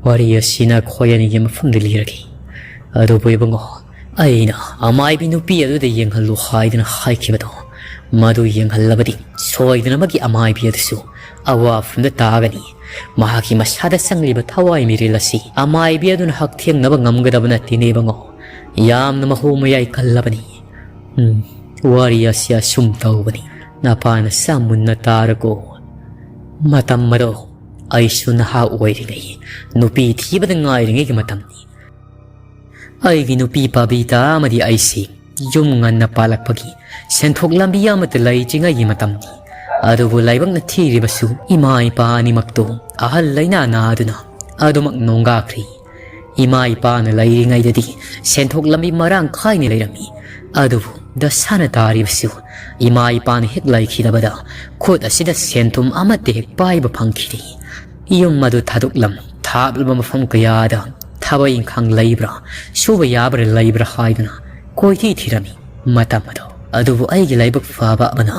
ꯋꯥꯔꯤ ꯑꯁꯤ ꯅꯈꯣꯏ ꯑꯅꯤꯒꯤ ꯃꯐꯝꯗ ꯂꯤꯔꯒꯦ꯫ ꯑꯗꯨꯕꯨ ꯏꯕꯨꯡꯉꯣ, ꯑꯩꯅ ꯑꯃꯥꯏꯕꯤ ꯅꯨꯄꯤ ꯑꯗꯨꯗ ꯌꯦꯡꯍꯜꯂꯨ ꯍꯥꯏꯗꯨꯅ ꯍꯥꯏꯈꯤꯕꯗꯣ, ꯃꯗꯨ ꯌꯦꯡꯍꯜꯂꯕꯗꯤ ꯁꯣꯏꯗꯅꯃꯛꯀꯤ ꯑꯃꯥꯏꯕꯤ ꯑꯗꯨꯁꯨ ꯑꯋꯥꯐꯝꯗ ꯇꯥꯒꯅꯤ꯫ ꯃꯍꯥꯛꯀꯤ ꯃꯁꯥꯗ ꯆꯪꯂꯤꯕ ꯊꯋꯥꯏ ꯃꯤꯔꯦꯜ ꯑꯁꯤ ꯑꯃꯥꯏꯕꯤ ꯑꯗꯨꯅ ꯍꯛꯊꯦꯡꯅꯕ ꯉꯝꯒꯗꯕ ꯅꯠꯇꯦꯅꯦ ꯏꯕꯨꯡꯉꯣ꯫ ꯌꯥꯝꯅ ꯃꯍꯧ ꯃꯌꯥꯏ ꯀꯜꯂꯕꯅꯤ꯫ ꯎꯝ, ꯋꯥꯔꯤ ꯑꯁꯤ ꯑꯁꯨꯝ ꯇꯧꯕꯅꯤ꯫ ꯅꯄꯥꯅ ꯁꯥ ꯃꯨꯟꯅ ꯇꯥꯔꯒꯣ꯫ ꯃꯇꯝ ꯑꯗꯣ ꯑꯩꯁꯨ ꯅꯍꯥ ꯑꯣꯏꯔꯤꯉꯩ, ꯅꯨꯄꯤ ꯊꯤꯕꯗ ꯉꯥꯏꯔꯤꯉꯩꯒꯤ ꯃꯇꯝꯅꯤ꯫ ꯑꯩꯒꯤ ꯅꯨꯄꯤ ꯄꯕꯤꯇꯥ ꯑꯃꯗꯤ ꯑꯩꯁꯤ ꯌꯨꯝ ꯉꯟꯅ ꯄꯥꯜꯂꯛꯄꯒꯤ ꯁꯦꯟꯊꯣꯛ ꯂꯝꯕꯤ ꯑꯃꯠꯇ ꯂꯩꯇ꯭ꯔꯤꯉꯩꯒꯤ ꯃꯇꯝꯅꯤ꯫ ꯑꯗꯨꯕꯨ ꯂꯥꯏꯕꯛꯅ ꯊꯤꯔꯤꯕꯁꯨ ꯏꯃꯥ ꯏꯄꯥ ꯑꯅꯤꯃꯛꯇꯨ ꯑꯍꯜ ꯂꯩꯅꯥ ꯅꯥꯗꯨꯅ ꯑꯗꯨꯃꯛ ꯅꯣꯡꯒꯥꯈ꯭ꯔꯤ꯫ ꯏꯃꯥ ꯏꯄꯥꯅ ꯂꯩꯔꯤꯉꯩꯗꯗꯤ ꯁꯦꯟꯊꯣꯛ ꯂꯝꯕꯤ ꯃꯔꯥꯡ ꯀꯥꯏꯅ ꯂꯩꯔꯝꯃꯤ꯫ ꯑꯗꯨꯕꯨ ꯗꯁꯥꯅ ꯇꯥꯔꯤꯕꯁꯨ ꯏꯃꯥ ꯏꯄꯥꯅ ꯍꯦꯛ ꯂꯩꯈꯤꯗꯕꯗ ꯈꯨꯠ ꯑꯁꯤꯗ ꯁꯦꯟꯊꯨꯝ ꯑꯃꯠꯇ ꯍꯦꯛ ꯄꯥꯏꯕ ꯐꯪꯈꯤꯗꯦ꯫ ꯌꯨꯝ ꯑꯗꯨ ꯊꯥꯗꯣꯛꯂꯝ ꯊꯥꯞꯂꯕ ꯃꯐꯝ ꯀꯌꯥꯗ ꯊꯕꯛ ꯏꯪꯈꯥꯡ ꯂꯩꯕ꯭ꯔꯥ, ꯁꯨꯕ ꯌꯥꯕ꯭ꯔꯥ ꯂꯩꯕ꯭ꯔꯥ ꯍꯥꯏꯗꯨꯅ ꯀꯣꯏꯊꯤ ꯊꯤꯔꯝꯃꯤ꯫ ꯃꯇꯝ ꯑꯗꯣ ꯑꯗꯨꯕꯨ ꯑꯩꯒꯤ ꯂꯥꯏꯕꯛ ꯐꯕ ꯑꯃꯅ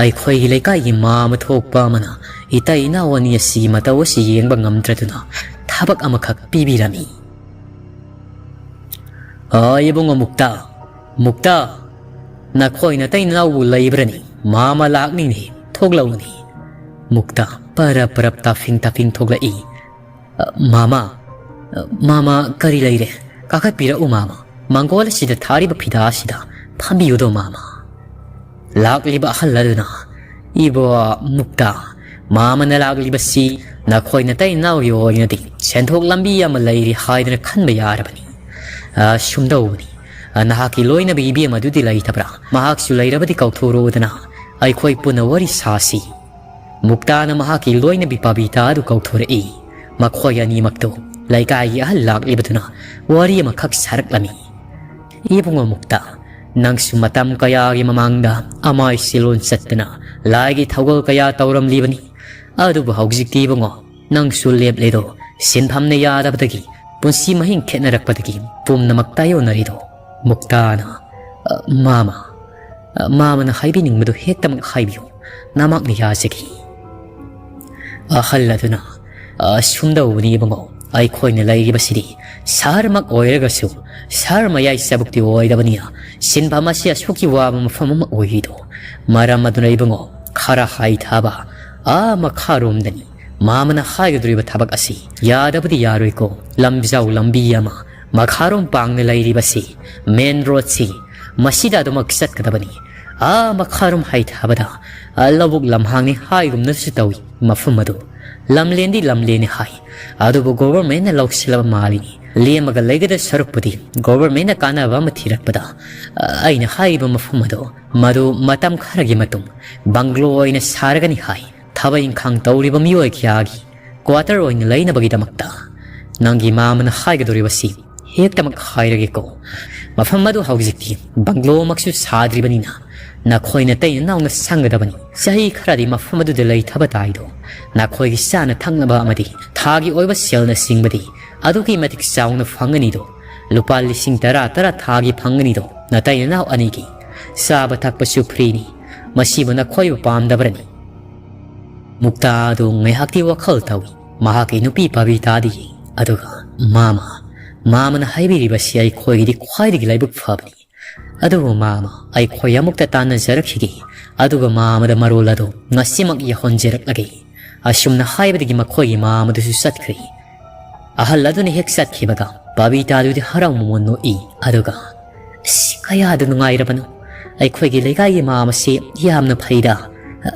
ꯑꯩꯈꯣꯏꯒꯤ ꯂꯩꯀꯥꯏꯒꯤ ꯃꯥꯃ ꯊꯣꯛꯄ ꯑꯃꯅ ꯏꯇꯩ ꯏꯅꯥꯎ ꯑꯅꯤ ꯑꯁꯤꯒꯤ ꯃꯇꯧ ꯑꯁꯤ ꯌꯦꯡꯕ ꯉꯝꯗ꯭ꯔꯗꯨꯅ ꯊꯕꯛ ꯑꯃꯈꯛ ꯄꯤꯕꯤꯔꯝꯃꯤ꯫ "ꯑ, ꯏꯕꯨꯡꯉꯣ ꯃꯨꯛꯇꯥ, ꯃꯨꯛꯇꯥ, ꯅꯈꯣꯏ ꯅꯇꯩ ꯅꯅꯥꯎꯕꯨ ꯂꯩꯕ꯭ꯔꯅꯤ? ꯃꯥꯃ ꯂꯥꯛꯅꯤꯅꯦ, ꯊꯣꯛꯂꯛꯎꯅꯦ꯫" ꯃꯨꯛꯇꯥ ꯄꯔꯞ ꯄꯔꯞ ꯇꯥꯐꯤꯡ ꯇꯥꯐꯤꯡ ꯊꯣꯛꯂꯛꯏ꯫ "ꯑ, ꯃꯥꯃ, ꯑ, ꯃꯥꯃ, ꯀꯔꯤ ꯂꯩꯔꯦ? ꯀꯥꯈꯠꯄꯤꯔꯛꯎ ꯃꯥꯃ꯫ ꯃꯪꯒꯣꯜ ꯑꯁꯤꯗ ꯊꯥꯔꯤꯕ ꯐꯤꯗꯥ ꯑꯁꯤꯗ ꯐꯝꯕꯤꯌꯨꯗꯣ ꯃꯥꯃ꯫" ꯂꯥꯛꯂꯤꯕ ꯑꯍꯜ ꯑꯗꯨꯅ, "ꯏꯕꯣ ꯃꯨꯛꯇꯥ, ꯃꯥꯃꯅ ꯂꯥꯛꯂꯤꯕꯁꯤ ꯅꯈꯣꯏ ꯅꯇꯩ ꯅꯅꯥꯎꯒꯤ ꯑꯣꯏꯅꯗꯤ ꯁꯦꯟꯊꯣꯛ ꯂꯝꯕꯤ ꯑꯃ ꯂꯩꯔꯤ ꯍꯥꯏꯗꯅ ꯈꯟꯕ ꯌꯥꯔꯕꯅꯤ꯫ ꯑ, ꯁꯨꯝꯗꯧꯕꯅꯤ꯫ ꯑ, ꯅꯍꯥꯛꯀꯤ ꯂꯣꯏꯅꯕꯤ ꯏꯕꯦꯝ ꯑꯗꯨꯗꯤ ꯂꯩꯇꯕ꯭ꯔꯥ? ꯃꯍꯥꯛꯁꯨ ꯂꯩꯔꯕꯗꯤ ꯀꯧꯊꯣꯔꯛꯎꯗꯅ ꯑꯩꯈꯣꯏ ꯄꯨꯟꯅ ꯋꯥꯔꯤ ꯁꯥꯁꯤ꯫" ꯃꯨꯛꯇꯥꯅ ꯃꯍꯥꯛꯀꯤ ꯂꯣꯏꯅꯕꯤ ꯄꯕꯤꯇꯥ ꯑꯗꯨ ꯀꯧꯊꯣꯔꯛꯏ꯫ ꯃꯈꯣꯏ ꯑꯅꯤꯃꯛꯇꯨ ꯂꯩꯀꯥꯏꯒꯤ ꯑꯍꯜ ꯂꯥꯛꯂꯤꯕꯗꯨꯅ ꯋꯥꯔꯤ ꯑꯃꯈꯛ ꯁꯥꯔꯛꯂꯝꯃꯤ꯫ "ꯏꯕꯨꯡꯉꯣ ꯃꯨꯛꯇꯥ, ꯅꯪꯁꯨ ꯃꯇꯝ ꯀꯌꯥꯒꯤ ꯃꯃꯥꯡꯗ ꯑꯃꯥꯏ ꯁꯤꯂꯣꯟ ꯆꯠꯇꯅ ꯂꯥꯏꯒꯤ ꯊꯧꯒꯜ ꯀꯌꯥ ꯇꯧꯔꯝꯂꯤꯕꯅꯤ꯫ ꯑꯗꯨꯕꯨ ꯍꯧꯖꯤꯛꯇꯤ ꯏꯕꯨꯡꯉꯣ, ꯅꯪꯁꯨ ꯂꯦꯞꯂꯦꯗꯣ, ꯁꯤꯟꯐꯝꯅ ꯌꯥꯗꯕꯗꯒꯤ, ꯄꯨꯟꯁꯤ ꯃꯍꯤꯡ ꯈꯦꯠꯅꯔꯛꯄꯗꯒꯤ ꯄꯨꯝꯅꯃꯛ ꯇꯥꯏꯌꯣꯟꯅꯔꯤꯗꯣ꯫" ꯃꯨꯛꯇꯥꯅ, "ꯑ, ꯃꯥꯃ, ꯑ, ꯃꯥꯃꯅ ꯍꯥꯏꯕꯤꯅꯤꯡꯕꯗꯨ ꯍꯦꯛꯇꯃꯛ ꯍꯥꯏꯕꯤꯌꯨ, ꯅꯃꯥꯛꯅ ꯌꯥꯖꯒꯦ꯫" ꯑꯍꯜ ꯑꯗꯨꯅ, "ꯑ, ꯁꯨꯝꯗꯧꯕꯅꯤ ꯏꯕꯨꯡꯉꯣ, ꯑꯩꯈꯣꯏꯅ ꯂꯩꯔꯤꯕꯁꯤꯗꯤ ꯁꯍꯔꯃꯛ ꯑꯣꯏꯔꯒꯁꯨ ꯁꯍꯔ ꯃꯌꯥꯏ ꯆꯕꯨꯛꯇꯤ ꯑꯣꯏꯗꯕꯅꯤꯅ ꯁꯤꯟꯐꯝ ꯑꯁꯤ ꯑꯁꯨꯛꯀꯤ ꯋꯥꯕ ꯃꯐꯝ ꯑꯃ ꯑꯣꯏꯔꯤꯗꯣ꯫ ꯃꯔꯝ ꯑꯗꯨꯅ ꯏꯕꯨꯡꯉꯣ, ꯈꯔ ꯍꯥꯏꯊꯕ ꯑꯥ ꯃꯈꯥꯔꯣꯝꯗꯅꯤ ꯃꯥꯃꯅ ꯍꯥꯏꯒꯗꯧꯔꯤꯕ ꯊꯕꯛ ꯑꯁꯤ꯫ ꯌꯥꯗꯕꯗꯤ ꯌꯥꯔꯣꯏꯀꯣ, ꯂꯝꯖꯥꯎ ꯂꯝꯕꯤ ꯑꯃ ꯃꯈꯥꯔꯣꯝ ꯄꯥꯡꯅ ꯂꯩꯔꯤꯕꯁꯤ, ꯃꯦꯟ ꯔꯣꯗꯁꯤ, ꯃꯁꯤꯗ ꯑꯗꯨꯃꯛ ꯆꯠꯀꯗꯕꯅꯤ꯫ ꯑꯥ ꯃꯈꯥꯔꯣꯝ ꯍꯥꯏꯊꯕꯗ, ꯑ, ꯂꯧꯕꯨꯛ ꯂꯝꯍꯥꯡꯅꯤ ꯍꯥꯏꯒꯨꯝꯅꯁꯨ ꯇꯧꯏ ꯃꯐꯝ ꯑꯗꯨ꯫ ꯂꯝꯂꯦꯟꯗꯤ ꯂꯝꯂꯦꯟꯅꯤ ꯍꯥꯏ, ꯑꯗꯨꯕꯨ ꯒꯣꯚꯔꯃꯦꯟꯅ ꯂꯧꯁꯤꯜꯂꯕ ꯃꯥꯜꯂꯤꯅꯤ꯫ ꯂꯦꯝꯃꯒ ꯂꯩꯒꯗ ꯁꯔꯨꯛꯄꯨꯗꯤ governmentꯅ ꯀꯥꯟꯅꯕ ꯑꯃ ꯊꯤꯔꯛꯄꯗ, ꯑ, ꯑꯩꯅ ꯍꯥꯏꯔꯤꯕ ꯃꯐꯝ ꯑꯗꯣ ꯃꯗꯨ ꯃꯇꯝ ꯈꯔꯒꯤ ꯃꯇꯨꯡ bungalow ꯑꯣꯏꯅ ꯁꯥꯔꯒꯅꯤ ꯍꯥꯏ꯫ ꯊꯕꯛ ꯏꯪꯈꯥꯡ ꯇꯧꯔꯤꯕ ꯃꯤꯑꯣꯏ ꯀꯌꯥꯒꯤ quarter ꯑꯣꯏꯅ ꯂꯩꯅꯕꯒꯤꯗꯃꯛꯇ꯫ ꯅꯪꯒꯤ ꯃꯥꯃꯅ ꯍꯥꯏꯒꯗꯧꯔꯤꯕꯁꯤ ꯍꯦꯛꯇꯃꯛ ꯍꯥꯏꯔꯒꯦꯀꯣ꯫ ꯃꯐꯝ ꯑꯗꯨ ꯍꯧꯖꯤꯛꯇꯤ bungalowꯃꯛꯁꯨ ꯁꯥꯗ꯭ꯔꯤꯕꯅꯤꯅ ꯅꯈꯣꯏ ꯅꯇꯩ ꯅꯅꯥꯎꯅ ꯁꯪꯒꯗꯕꯅꯤ꯫ ꯆꯍꯤ ꯈꯔꯗꯤ ꯃꯐꯝ ꯑꯗꯨꯗ ꯂꯩꯊꯕ ꯇꯥꯏꯗꯣ꯫ ꯅꯈꯣꯏꯒꯤ ꯆꯥꯅ ꯊꯛꯅꯕ ꯑꯃꯗꯤ ꯊꯥꯒꯤ ꯑꯣꯏꯕ ꯁꯦꯜꯅꯆꯤꯡꯕꯗꯤ ꯑꯗꯨꯛꯀꯤ ꯃꯇꯤꯛ ꯆꯥꯎꯅ ꯐꯪꯒꯅꯤꯗꯣ꯫ ꯂꯨꯄꯥ ꯂꯤꯁꯤꯡ ꯇꯔꯥ ꯇꯔꯥ ꯊꯥꯒꯤ ꯐꯪꯒꯅꯤꯗꯣ꯫ ꯅꯇꯩ ꯅꯅꯥꯎ ꯑꯅꯤꯒꯤ ꯆꯥꯕ ꯊꯛꯄꯁꯨ freeꯅꯤ꯫ ꯃꯁꯤꯕꯨ ꯅꯈꯣꯏꯕꯨ ꯄꯥꯝꯗꯕ꯭ꯔꯅꯤ? ꯃꯨꯛꯇꯥ ꯑꯗꯨ ꯉꯥꯏꯍꯥꯛꯇꯤ ꯋꯥꯈꯜ ꯇꯧꯏ꯫ ꯃꯍꯥꯛꯀꯤ ꯅꯨꯄꯤ ꯄꯕꯤꯇꯥꯗꯤ ꯌꯦꯡꯏ꯫ ꯑꯗꯨꯒ, "ꯃꯥꯃ, ꯃꯥꯃꯅ ꯍꯥꯏꯕꯤꯔꯤꯕꯁꯤ ꯑꯩꯈꯣꯏꯒꯤꯗꯤ ꯈ꯭ꯋꯥꯏꯗꯒꯤ ꯂꯥꯏꯕꯛ ꯐꯕꯅꯤ꯫ ꯑꯗꯨꯕꯨ ꯃꯥꯃ, ꯑꯩꯈꯣꯏ ꯑꯃꯨꯛꯇ ꯇꯥꯟꯅꯖꯔꯛꯈꯤꯒꯦ꯫ ꯑꯗꯨꯒ ꯃꯥꯃꯗ ꯃꯔꯣꯜ ꯑꯗꯨ ꯉꯁꯤꯃꯛ ꯌꯧꯍꯟꯖꯔꯛꯂꯒꯦ꯫" ꯑꯁꯨꯝꯅ ꯍꯥꯏꯕꯗꯒꯤ ꯃꯈꯣꯏꯒꯤ ꯃꯥꯃꯗꯨꯁꯨ ꯆꯠꯈ꯭ꯔꯦ꯫ ꯑꯍꯜ ꯑꯗꯨꯅ ꯍꯦꯛ ꯆꯠꯈꯤꯕꯒ ꯕꯕꯤꯇꯥꯗꯨꯗꯤ ꯍꯔꯥꯎ ꯃꯃꯣꯟ ꯅꯣꯛꯏ꯫ ꯑꯗꯨꯒ, "ꯑꯁ, ꯀꯌꯥꯗ ꯅꯨꯡꯉꯥꯏꯔꯕꯅꯣ! ꯑꯩꯈꯣꯏꯒꯤ ꯂꯩꯀꯥꯏꯒꯤ ꯃꯥꯃꯁꯤ ꯌꯥꯝꯅ ꯐꯩꯗ꯫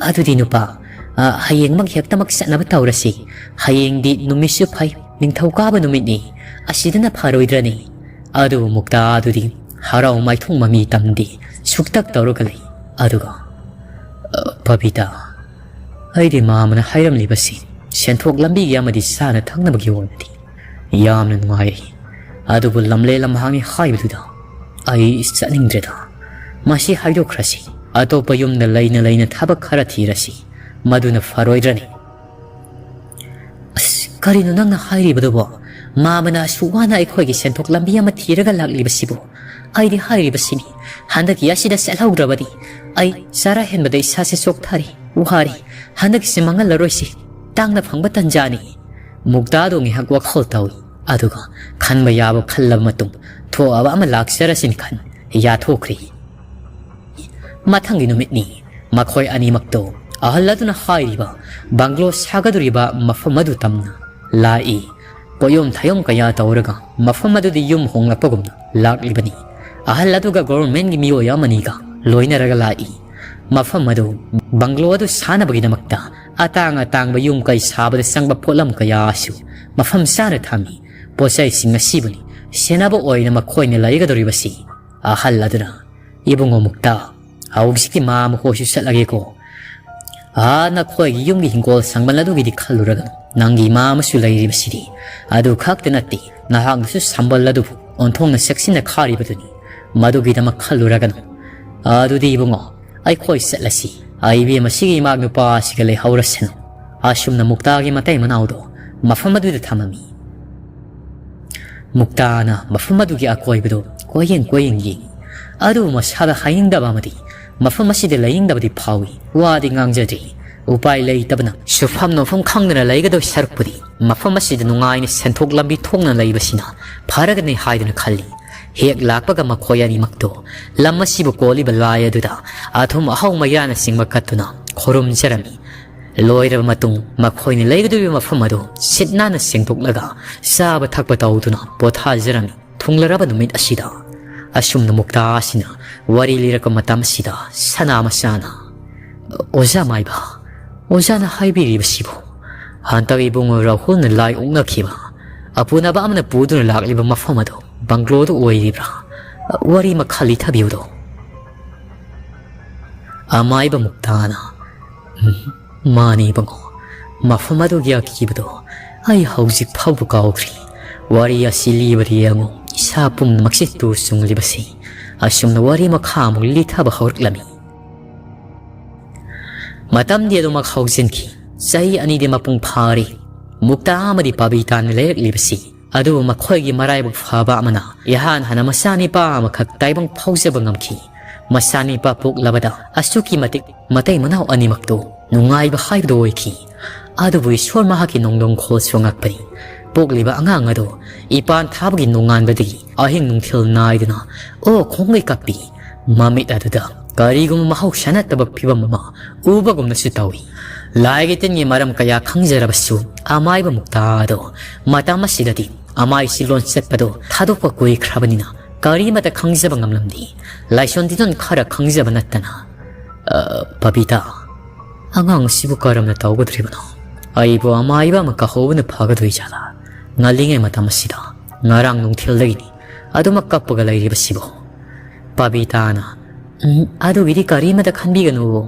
ꯑꯗꯨꯗꯤ ꯅꯨꯄꯥ, ꯑ, ꯍꯌꯦꯡꯃꯛ ꯍꯦꯛꯇꯃꯛ ꯆꯠꯅꯕ ꯇꯧꯔꯁꯤ꯫ ꯍꯌꯦꯡꯗꯤ ꯅꯨꯃꯤꯠꯁꯨ ꯐꯩ, ꯅꯤꯡꯊꯧꯀꯥꯕ ꯅꯨꯃꯤꯠꯅꯤ꯫ ꯑꯁꯤꯗꯅ ꯐꯔꯣꯏꯗ꯭ꯔꯅꯤ?" ꯑꯗꯨꯕꯨ ꯃꯨꯛꯇꯥꯗꯨꯗꯤ ꯍꯔꯥꯎ ꯃꯥꯏꯊꯣꯡ ꯃꯃꯤ ꯇꯝꯗꯦ, ꯁꯨꯛꯇꯛ ꯇꯧꯔꯒ ꯂꯩ꯫ ꯑꯗꯨꯒ, "ꯑ, ꯕꯕꯤꯇꯥ, ꯑꯩꯗꯤ ꯃꯥꯃꯅ ꯍꯥꯏꯔꯝꯂꯤꯕꯁꯤ ꯁꯦꯟꯊꯣꯛ ꯂꯝꯕꯤꯒꯤ ꯑꯃꯗꯤ ꯆꯥꯅ ꯊꯛꯅꯕꯒꯤ ꯑꯣꯏꯅꯗꯤ ꯌꯥꯝꯅ ꯅꯨꯡꯉꯥꯏꯔꯦ꯫ ꯑꯗꯨꯕꯨ ꯂꯝꯂꯦ ꯂꯝꯍꯥꯡꯉꯦ ꯍꯥꯏꯕꯗꯨꯗ ꯑꯩ ꯆꯠꯅꯤꯡꯗ꯭ꯔꯦꯗ꯫ ꯃꯁꯤ ꯍꯥꯏꯗꯣꯛꯈ꯭ꯔꯁꯤ꯫ ꯑꯇꯣꯞꯄ ꯌꯨꯝꯗ ꯂꯩꯅ ꯂꯩꯅ ꯊꯕꯛ ꯈꯔ ꯊꯤꯔꯁꯤ꯫ ꯃꯗꯨꯅ ꯐꯔꯣꯏꯗ꯭ꯔꯅꯤ?" "ꯑꯁ, ꯀꯔꯤꯅꯣ ꯅꯪꯅ ꯍꯥꯏꯔꯤꯕꯗꯨꯕꯣ? ꯃꯥꯃꯅ ꯑꯁꯨꯛ ꯋꯥꯅ ꯑꯩꯈꯣꯏꯒꯤ ꯁꯦꯟꯊꯣꯛ ꯂꯝꯕꯤ ꯑꯃ ꯊꯤꯔꯒ ꯂꯥꯛꯂꯤꯕꯁꯤꯕꯨ? ꯑꯩꯗꯤ ꯍꯥꯏꯔꯤꯕꯁꯤꯅꯤ, ꯍꯟꯗꯛꯀꯤ ꯑꯁꯤꯗ ꯆꯠꯍꯧꯗ꯭ꯔꯕꯗꯤ ꯑꯩ ꯆꯔꯥ ꯍꯦꯟꯕꯗ ꯏꯁꯥꯁꯦ ꯆꯣꯛꯊꯔꯦ, ꯋꯥꯔꯦ꯫ ꯍꯟꯗꯛꯀꯤꯁꯦ ꯃꯥꯡꯍꯜꯂꯔꯣꯏꯁꯤ, ꯇꯥꯡꯅ ꯐꯪꯕ ꯇꯟꯖꯥꯅꯤ꯫" ꯃꯨꯛꯇꯥꯗꯣ ꯉꯥꯏꯍꯥꯛ ꯋꯥꯈꯜ ꯇꯧꯏ, ꯑꯗꯨꯒ ꯈꯟꯕ ꯌꯥꯕ ꯈꯜꯂꯕ ꯃꯇꯨꯡ ꯊꯣꯛꯑꯕ ꯑꯃ ꯂꯥꯛꯆꯔꯁꯤꯅ ꯈꯟ ꯌꯥꯊꯣꯛꯈ꯭ꯔꯦ꯫ ꯃꯊꯪꯒꯤ ꯅꯨꯃꯤꯠꯅꯤ꯫ ꯃꯈꯣꯏ ꯑꯅꯤꯃꯛꯇꯣ ꯑꯍꯜ ꯑꯗꯨꯅ ꯍꯥꯏꯔꯤꯕ bungalow ꯁꯥꯒꯗꯧꯔꯤꯕ ꯃꯐꯝ ꯑꯗꯨ ꯇꯝꯅ ꯂꯥꯛꯏ꯫ ꯄꯣꯌꯣꯝ ꯊꯥꯌꯣꯝ ꯀꯌꯥ ꯇꯧꯔꯒ ꯃꯐꯝ ꯑꯗꯨꯗ ꯌꯨꯝ ꯍꯣꯡꯂꯛꯄꯒꯨꯝꯅ ꯂꯥꯛꯂꯤꯕꯅꯤ꯫ ꯑꯍꯜ ꯑꯗꯨꯒ governmentꯀꯤ ꯃꯤꯑꯣꯏ ꯑꯃꯅꯤꯒ ꯂꯣꯏꯅꯔꯒ ꯂꯥꯛꯏ꯫ ꯃꯐꯝ ꯑꯗꯨ, bungalow ꯑꯗꯨ ꯁꯥꯅꯕꯒꯤꯗꯃꯛꯇ ꯑꯇꯥꯡ ꯑꯇꯥꯡꯕ ꯌꯨꯝ ꯀꯩ ꯁꯥꯕꯗ ꯆꯪꯕ ꯄꯣꯠꯂꯝ ꯀꯌꯥꯁꯨ ꯃꯐꯝ ꯆꯥꯅ ꯊꯝꯃꯤ꯫ ꯄꯣꯠꯆꯩꯁꯤꯡ ꯑꯁꯤꯕꯨꯅꯤ ꯁꯦꯟꯅꯕ ꯑꯣꯏꯅ ꯃꯈꯣꯏꯅ ꯂꯩꯒꯗꯧꯔꯤꯕꯁꯤ꯫ ꯑꯍꯜ ꯑꯗꯨꯅ, "ꯏꯕꯨꯡꯉꯣ ꯃꯨꯛꯇꯥ, ꯍꯧꯖꯤꯛꯇꯤ ꯃꯥ ꯃꯈꯣꯏꯁꯨ ꯆꯠꯂꯒꯦꯀꯣ꯫ ꯑꯥ, ꯅꯈꯣꯏꯒꯤ ꯌꯨꯝꯒꯤ ꯍꯤꯡꯒꯣꯜ ꯁꯪꯕꯜ ꯑꯗꯨꯒꯤꯗꯤ ꯈꯜꯂꯨꯔꯒꯅꯨ꯫ ꯅꯪꯒꯤ ꯏꯃꯥ ꯑꯃꯁꯨ ꯂꯩꯔꯤꯕꯁꯤꯗꯤ꯫ ꯑꯗꯨ ꯈꯛꯇ ꯅꯠꯇꯦ, ꯅꯍꯥꯛꯅꯁꯨ ꯁꯝꯕꯜ ꯑꯗꯨꯕꯨ ꯑꯣꯟꯊꯣꯛꯅ ꯆꯦꯛꯁꯤꯟꯅ ꯈꯥꯔꯤꯕꯗꯨꯅꯤ꯫ ꯃꯗꯨꯒꯤꯗꯃꯛ ꯈꯜꯂꯨꯔꯒꯅꯨ꯫ ꯑꯗꯨꯗꯤ ꯏꯕꯨꯡꯉꯣ, ꯑꯩꯈꯣꯏ ꯆꯠꯂꯁꯤ꯫ ꯑꯩꯕꯦꯝ ꯑꯁꯤꯒꯤ ꯏꯃꯥ ꯅꯨꯄꯥ ꯑꯁꯤꯒ ꯂꯩꯍꯧꯔꯁꯅꯨ꯫" ꯑꯁꯨꯝꯅ ꯃꯨꯛꯇꯥꯒꯤ ꯃꯇꯩ ꯃꯅꯥꯎꯗꯣ ꯃꯐꯝ ꯑꯗꯨꯗ ꯊꯝꯃꯝꯃꯤ꯫ ꯃꯨꯛꯇꯥꯅ ꯃꯐꯝ ꯑꯗꯨꯒꯤ ꯑꯀꯣꯏꯕꯗꯨ ꯀꯣꯏꯌꯦꯡ ꯀꯣꯏꯌꯦꯡ ꯌꯦꯡꯏ꯫ ꯑꯗꯨꯕꯨ ꯃꯁꯥꯗ ꯍꯥꯏꯅꯤꯡꯗꯕ ꯑꯃꯗꯤ ꯃꯐꯝ ꯑꯁꯤꯗ ꯂꯩꯅꯤꯡꯗꯕꯗꯤ ꯐꯥꯎꯏ꯫ ꯋꯥꯗꯤ ꯉꯥꯡꯖꯗꯦ꯫ ꯎꯄꯥꯏ ꯂꯩꯇꯕꯅ ꯁꯨꯐꯝ ꯅꯣꯝꯐꯝ ꯈꯪꯗꯅ ꯂꯩꯒꯗꯧ ꯁꯔꯨꯛꯄꯨꯗꯤ ꯃꯐꯝ ꯑꯁꯤꯗ ꯅꯨꯡꯉꯥꯏꯅ ꯁꯦꯟꯊꯣꯛ ꯂꯝꯕꯤ ꯊꯣꯛꯅ ꯂꯩꯕꯁꯤꯅ ꯐꯔꯒꯅꯤ ꯍꯥꯏꯗꯨꯅ ꯈꯜꯂꯤ꯫ ꯍꯦꯛ ꯂꯥꯛꯄꯒ ꯃꯈꯣꯏ ꯑꯅꯤꯃꯛꯇꯣ ꯂꯝ ꯑꯁꯤꯕꯨ ꯀꯣꯜꯂꯤꯕ ꯂꯥꯏ ꯑꯗꯨꯗ ꯑꯊꯨꯝ ꯑꯍꯥꯎ ꯃꯩꯔꯥꯅꯆꯤꯡꯕ ꯀꯠꯇꯨꯅ ꯈꯨꯔꯨꯝꯖꯔꯝꯃꯤ꯫ ꯂꯣꯏꯔꯕ ꯃꯇꯨꯡ ꯃꯈꯣꯏꯅ ꯂꯩꯒꯗꯧꯔꯤꯕ ꯃꯐꯝ ꯑꯗꯨ ꯁꯤꯠ ꯅꯥꯟꯅ ꯁꯦꯡꯗꯣꯛꯂꯒ ꯆꯥꯕ ꯊꯛꯄ ꯇꯧꯗꯨꯅ ꯄꯣꯊꯥꯖꯔꯝꯃꯤ꯫ ꯊꯨꯡꯂꯔꯕ ꯅꯨꯃꯤꯠ ꯑꯁꯤꯗ ꯑꯁꯨꯝꯅ ꯃꯨꯛꯇꯥ ꯑꯁꯤꯅ ꯋꯥꯔꯤ ꯂꯤꯔꯛꯄ ꯃꯇꯝ ꯑꯁꯤꯗ ꯁꯅꯥ ꯃꯆꯥꯅ, "ꯑꯣꯖꯥ ꯃꯥꯏꯕ, ꯑꯣꯖꯥꯅ ꯍꯥꯏꯕꯤꯔꯤꯕꯁꯤꯕꯨ ꯍꯟꯇꯛ ꯏꯕꯨꯡꯉꯣ ꯔꯥꯍꯨꯜꯅ ꯂꯥꯏ ꯑꯣꯛꯅꯈꯤꯕ ꯑꯄꯨꯅꯕ ꯑꯃꯅ ꯄꯨꯗꯨꯅ ꯂꯥꯛꯂꯤꯕ ꯃꯐꯝ ꯑꯗꯨ ꯕꯪꯒ꯭ꯂꯣꯗꯨ ꯑꯣꯏꯔꯤꯕ꯭ꯔꯥ? ꯋꯥꯔꯤ ꯃꯈꯥ ꯂꯤꯊꯕꯤꯌꯨꯗꯣ꯫" ꯑꯃꯥꯏꯕ ꯃꯨꯛꯇꯥꯅ, "ꯎꯝ, ꯃꯥꯅꯤ ꯏꯕꯨꯡꯉꯣ, ꯃꯐꯝ ꯑꯗꯨꯒꯤ ꯑꯀꯤꯕꯗꯣ ꯑꯩ ꯍꯧꯖꯤꯛ ꯐꯥꯎꯕ ꯀꯥꯎꯗ꯭ꯔꯤ꯫ ꯋꯥꯔꯤ ꯑꯁꯤ ꯂꯤꯕꯗ ꯌꯦꯡꯉꯨ, ꯏꯁꯥ ꯄꯨꯝꯅꯃꯛꯁꯤ ꯇꯨ ꯆꯨꯡꯂꯤꯕꯁꯤ꯫" ꯑꯁꯨꯝꯅ ꯋꯥꯔꯤ ꯃꯈꯥ ꯑꯃꯨꯛ ꯂꯤꯊꯕ ꯍꯧꯔꯛꯂꯝꯃꯤ꯫ ꯃꯇꯝꯗꯤ ꯑꯗꯨꯃꯛ ꯍꯧꯖꯤꯟꯈꯤ꯫ ꯆꯍꯤ ꯑꯅꯤꯗꯤ ꯃꯄꯨꯡ ꯐꯥꯔꯦ꯫ ꯃꯨꯛꯇꯥ ꯑꯃꯗꯤ ꯄꯕꯤꯇꯥꯅ ꯂꯩꯔꯛꯂꯤꯕꯁꯤ꯫ ꯑꯗꯨꯕꯨ ꯃꯈꯣꯏꯒꯤ ꯃꯔꯥꯏꯕꯛ ꯐꯕ ꯑꯃꯅ ꯏꯍꯥꯟ ꯍꯥꯟꯅ ꯃꯆꯥꯅꯤꯄꯥ ꯑꯃꯈꯛ ꯇꯥꯏꯕꯪ ꯐꯥꯎꯖꯕ ꯉꯝꯈꯤ꯫ ꯃꯆꯥꯅꯤꯄꯥ ꯄꯣꯛꯂꯕꯗ ꯑꯁꯨꯛꯀꯤ ꯃꯇꯤꯛ ꯃꯇꯩ ꯃꯅꯥꯎ ꯑꯅꯤꯃꯛꯇꯨ ꯅꯨꯡꯉꯥꯏꯕ ꯍꯥꯏꯕꯗꯨ ꯑꯣꯏꯈꯤ꯫ ꯑꯗꯨꯕꯨ ꯏꯁꯣꯔ ꯃꯍꯥꯛꯀꯤ ꯅꯣꯡꯗꯝꯈꯣꯜꯁꯨ ꯑꯉꯛꯄꯅꯤ꯫ ꯄꯣꯛꯂꯤꯕ ꯑꯉꯥꯡ ꯑꯗꯨ ꯏꯄꯥꯟ ꯊꯥꯕꯒꯤ ꯅꯣꯡꯉꯥꯟꯕꯗꯒꯤ ꯑꯍꯤꯡ ꯅꯨꯡꯊꯤꯜ ꯅꯥꯏꯗꯅ ꯑꯣꯛ ꯈꯣꯡꯒꯩ ꯀꯞꯄꯤ꯫ ꯃꯃꯤꯠ ꯑꯗꯨꯗ ꯀꯔꯤꯒꯨꯝꯕ ꯃꯍꯧꯁꯥ ꯅꯠꯇꯕ ꯐꯤꯕꯝ ꯑꯃ ꯎꯕꯒꯨꯝꯅꯁꯨ ꯇꯧꯏ꯫ ꯂꯥꯏꯒꯤ ꯇꯤꯟꯒꯤ ꯃꯔꯝ ꯀꯌꯥ ꯈꯪꯖꯔꯕꯁꯨ ꯑꯃꯥꯏꯕ ꯃꯨꯛꯇꯥ ꯑꯗꯣ ꯃꯇꯝ ꯑꯁꯤꯗꯗꯤ ꯑꯃꯥꯏꯁꯤ ꯂꯣꯟ ꯆꯠꯄꯗꯣ ꯊꯥꯗꯣꯛꯄ ꯀꯨꯏꯈ꯭ꯔꯕꯅꯤꯅ ꯀꯔꯤꯃꯠꯇ ꯈꯪꯖꯕ ꯉꯝꯂꯝꯗꯦ꯫ ꯂꯥꯏꯁꯣꯟ ꯇꯤꯊꯣꯟ ꯈꯔ ꯈꯪꯖꯕ ꯅꯠꯇꯅ꯫ "ꯑ, ꯄꯕꯤꯇꯥ, ꯑꯉꯥꯡ ꯑꯁꯤꯕꯨ ꯀꯔꯝꯅ ꯇꯧꯒꯗꯧꯔꯤꯕꯅꯣ? ꯑꯩꯕꯨ ꯑꯃꯥꯏꯕ ꯑꯃ ꯀꯥꯍꯧꯕꯅ ꯐꯒꯗꯣꯏ ꯖꯥꯠꯂꯥ? ꯉꯜꯂꯤꯉꯩ ꯃꯇꯝ ꯑꯁꯤꯗ ꯉꯔꯥꯡ ꯅꯨꯡꯊꯤꯜꯗꯒꯤꯅꯤ ꯑꯗꯨꯃꯛ ꯀꯞꯄꯒ ꯂꯩꯔꯤꯕꯁꯤꯕꯨ꯫ ꯄꯕꯤꯇꯥꯅ, "ꯎꯝ, ꯑꯗꯨꯒꯤꯗꯤ ꯀꯔꯤꯃꯇ ꯈꯟꯕꯤꯒꯅꯨ꯫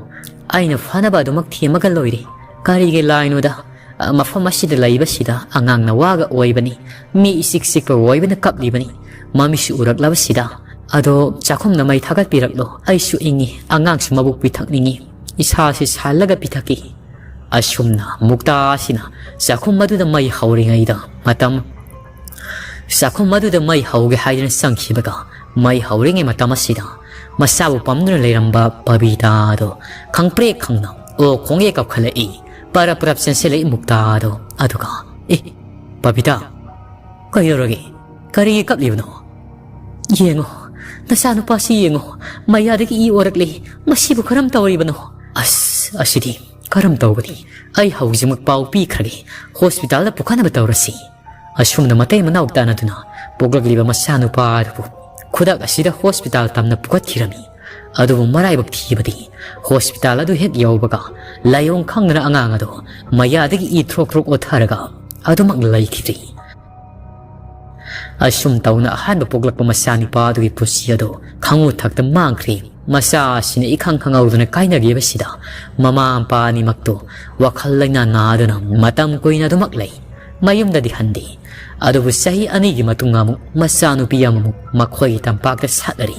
ꯑꯩꯅ ꯐꯅꯕ ꯑꯗꯨꯃꯛ ꯊꯦꯝꯃꯒ ꯂꯣꯏꯔꯦ꯫ ꯀꯔꯤꯒꯤ ꯂꯥꯏꯅꯣꯗ? ꯑ, ꯃꯐꯝ ꯑꯁꯤꯗ ꯂꯩꯕꯁꯤꯗ ꯑꯉꯥꯡ ꯅꯋꯥꯒ ꯑꯣꯏꯕꯅꯤ꯫ ꯃꯤ ꯏꯆꯤꯛ ꯆꯤꯛꯄ ꯑꯣꯏꯕꯅ ꯀꯞꯂꯤꯕꯅꯤ꯫ ꯃꯃꯤꯠꯁꯨ ꯎꯔꯛꯂꯕꯁꯤꯗ꯫ ꯑꯗꯣ ꯆꯥꯛꯈꯨꯝꯗ ꯃꯩ ꯊꯥꯒꯠꯄꯤꯔꯛꯂꯣ꯫ ꯑꯩꯁꯨ ꯏꯪꯉꯤ꯫ ꯑꯉꯥꯡꯁꯨ ꯃꯕꯨꯛ ꯄꯤꯊꯛꯅꯤꯡꯉꯤ꯫ ꯏꯁꯥꯁꯤ ꯁꯥꯍꯜꯂꯒ ꯄꯤꯊꯛꯀꯦ꯫" ꯑꯁꯨꯝꯅ ꯃꯨꯛꯇꯥ ꯑꯁꯤꯅ ꯆꯥꯛꯈꯨꯝ ꯑꯗꯨꯗ ꯃꯩ ꯍꯧꯔꯤꯉꯩꯗ ꯃꯇꯝ, ꯆꯥꯛꯈꯨꯝ ꯑꯗꯨꯗ ꯃꯩ ꯍꯧꯒꯦ ꯍꯥꯏꯗꯨꯅ ꯆꯪꯈꯤꯕꯒ, ꯃꯩ ꯍꯧꯔꯤꯉꯩ ꯃꯇꯝ ꯑꯁꯤꯗ ꯃꯆꯥꯕꯨ ꯄꯝꯗꯨꯅ ꯂꯩꯔꯝꯕ ꯄꯕꯤꯇꯥꯗꯣ ꯈꯪꯄ꯭ꯔꯦꯛ ꯈꯪꯅ ꯑꯣ ꯈꯣꯡꯉꯦ ꯀꯞꯈꯠꯂꯛꯏ꯫ ꯄꯔꯞ ꯄꯔꯞ ꯆꯦꯟꯁꯤꯜꯂꯛꯏ ꯃꯨꯛꯇꯥꯗꯣ꯫ ꯑꯗꯨꯒ, "ꯑꯦ, ꯄꯕꯤꯇꯥ, ꯀꯩꯗꯧꯔꯒꯦ? ꯀꯔꯤꯒꯤ ꯀꯞꯂꯤꯕꯅꯣ? ꯌꯦꯡꯉꯣ, ꯅꯆꯥꯅꯨꯄꯥꯁꯤ ꯌꯦꯡꯉꯣ, ꯃꯌꯥꯗꯒꯤ ꯏ ꯑꯣꯔꯛꯂꯦ꯫ ꯃꯁꯤꯕꯨ ꯀꯔꯝ ꯇꯧꯔꯤꯕꯅꯣ? ꯑꯁ, ꯑꯁꯤꯗꯤ ꯀꯔꯝ ꯇꯧꯒꯅꯤ? ꯑꯩ ꯍꯧꯖꯤꯛꯃꯛ ꯄꯥꯎ ꯄꯤꯈ꯭ꯔꯒꯦ꯫ ꯍꯣꯁꯄꯤꯇꯥꯜꯗ ꯄꯨꯈꯠꯅꯕ ꯇꯧꯔꯁꯤ꯫" ꯑꯁꯨꯝꯅ ꯃꯇꯩ ꯃꯅꯥꯎ ꯇꯥꯟꯅꯗꯨꯅ ꯄꯣꯛꯂꯛꯂꯤꯕ ꯃꯆꯥꯅꯨꯄꯥ ꯑꯗꯨꯕꯨ ꯈꯨꯗꯛ ꯑꯁꯤꯗ ꯍꯣꯁꯄꯤꯇꯥꯜ ꯇꯝꯅ ꯄꯨꯈꯠꯈꯤꯔꯝꯃꯤ꯫ ꯑꯗꯨꯕꯨ ꯃꯔꯥꯏꯕꯛ ꯊꯤꯕꯗꯤ ꯍꯣꯁꯄꯤꯇꯥꯜ ꯑꯗꯨ ꯍꯦꯛ ꯌꯧꯕꯒ ꯂꯥꯏꯑꯣꯡ ꯈꯪꯗꯅ ꯑꯉꯥꯡ ꯑꯗꯨ ꯃꯌꯥꯗꯒꯤ ꯏ ꯊ꯭ꯔꯣꯛ ꯊ꯭ꯔꯣꯛ ꯑꯣꯊꯔꯒ ꯑꯗꯨꯃꯛ ꯂꯩꯈꯤꯗ꯭ꯔꯤ꯫ ꯑꯁꯨꯝ ꯇꯧꯅ ꯑꯍꯥꯟꯕ ꯄꯣꯛꯂꯛꯄ ꯃꯆꯥꯅꯨꯄꯥ ꯑꯗꯨꯒꯤ ꯄꯨꯟꯁꯤ ꯑꯗꯨ ꯈꯪꯉꯨ ꯊꯛꯇ ꯃꯥꯡꯈ꯭ꯔꯦ꯫ ꯃꯆꯥ ꯑꯁꯤꯅ ꯏꯈꯪ ꯈꯪꯍꯧꯗꯅ ꯀꯥꯏꯅꯈꯤꯕꯁꯤꯗ ꯃꯃꯥ ꯃꯄꯥ ꯑꯅꯤꯃꯛꯇꯨ ꯋꯥꯈꯜ ꯂꯩꯅꯥ ꯅꯥꯗꯨꯅ ꯃꯇꯝ ꯀꯨꯏꯅ ꯑꯗꯨꯃꯛ ꯂꯩ꯫ ꯃꯌꯨꯝꯗꯗꯤ ꯍꯟꯗꯦ꯫ ꯑꯗꯨꯕꯨ ꯆꯍꯤ ꯑꯅꯤꯒꯤ ꯃꯇꯨꯡ ꯑꯃꯨꯛ ꯃꯆꯥꯅꯨꯄꯤ ꯑꯃꯃꯨꯛ ꯃꯈꯣꯏꯒꯤ ꯇꯝꯄꯥꯛꯇ ꯁꯥꯠꯂꯔꯤ꯫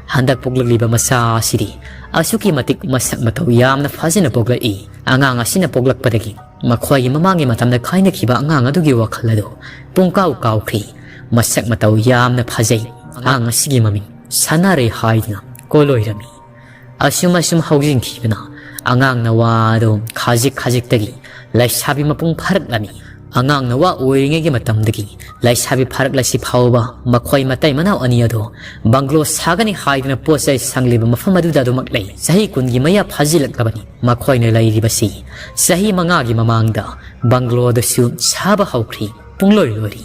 ꯍꯟꯗꯛ ꯄꯣꯛꯂꯛꯂꯤꯕ ꯃꯆꯥ ꯑꯁꯤꯗꯤ ꯑꯁꯨꯛꯀꯤ ꯃꯇꯤꯛ ꯃꯁꯛ ꯃꯇꯧ ꯌꯥꯝꯅ ꯐꯖꯅ ꯄꯣꯛꯂꯛꯏ꯫ ꯑꯉꯥꯡ ꯑꯁꯤꯅ ꯄꯣꯛꯂꯛꯄꯗꯒꯤ ꯃꯈꯣꯏꯒꯤ ꯃꯃꯥꯡꯒꯤ ꯃꯇꯝꯗ ꯀꯥꯏꯅꯈꯤꯕ ꯑꯉꯥꯡ ꯑꯗꯨꯒꯤ ꯋꯥꯈꯜ ꯑꯗꯨ ꯄꯨꯡꯀꯥꯎ ꯀꯥꯎꯈ꯭ꯔꯤ꯫ ꯃꯁꯛ ꯃꯇꯧ ꯌꯥꯝꯅ ꯐꯖꯩ꯫ ꯑꯉꯥꯡ ꯑꯁꯤꯒꯤ ꯃꯃꯤꯡ ꯁꯥꯟꯅꯔꯩ ꯍꯥꯏꯗꯨꯅ ꯀꯣꯂꯣꯏꯔꯝꯃꯤ꯫ ꯑꯁꯨꯝ ꯑꯁꯨꯝ ꯍꯧꯖꯤꯟꯈꯤꯕꯅ ꯑꯉꯥꯡ ꯅꯋꯥ ꯑꯗꯨ ꯈꯖꯤꯛ ꯈꯖꯤꯛꯇꯒꯤ ꯂꯩꯁꯥꯕꯤ ꯃꯄꯨꯡ ꯐꯥꯔꯛꯂꯝꯃꯤ꯫ ꯑꯉꯥꯡ ꯅꯋꯥ ꯑꯣꯏꯔꯤꯉꯩꯒꯤ ꯃꯇꯝꯗꯒꯤ ꯂꯩꯁꯥꯕꯤ ꯐꯥꯔꯛꯂꯁꯤ ꯐꯥꯎꯕ ꯃꯈꯣꯏ ꯃꯇꯩ ꯃꯅꯥꯎ ꯑꯅꯤ ꯑꯗꯨ ꯕꯪꯒ꯭ꯂꯣ ꯁꯥꯒꯅꯤ ꯍꯥꯏꯗꯨꯅ ꯄꯣꯠ ꯆꯩ ꯁꯪꯂꯤꯕ ꯃꯐꯝ ꯑꯗꯨꯗ ꯑꯗꯨꯃꯛ ꯂꯩ꯫ ꯆꯍꯤ ꯀꯨꯟꯒꯤ ꯃꯌꯥ ꯐꯥꯖꯤꯜꯂꯛꯂꯕꯅꯤ꯫ ꯃꯈꯣꯏꯅ ꯂꯩꯔꯤꯕꯁꯤ ꯆꯍꯤ ꯃꯉꯥꯒꯤ ꯃꯃꯥꯡꯗ ꯕꯪꯒ꯭ꯂꯣ ꯑꯗꯨꯁꯨ ꯁꯥꯕ ꯍꯧꯈ꯭ꯔꯤ꯫ ꯄꯨꯡꯂꯣꯏ ꯂꯣꯏꯔꯤ꯫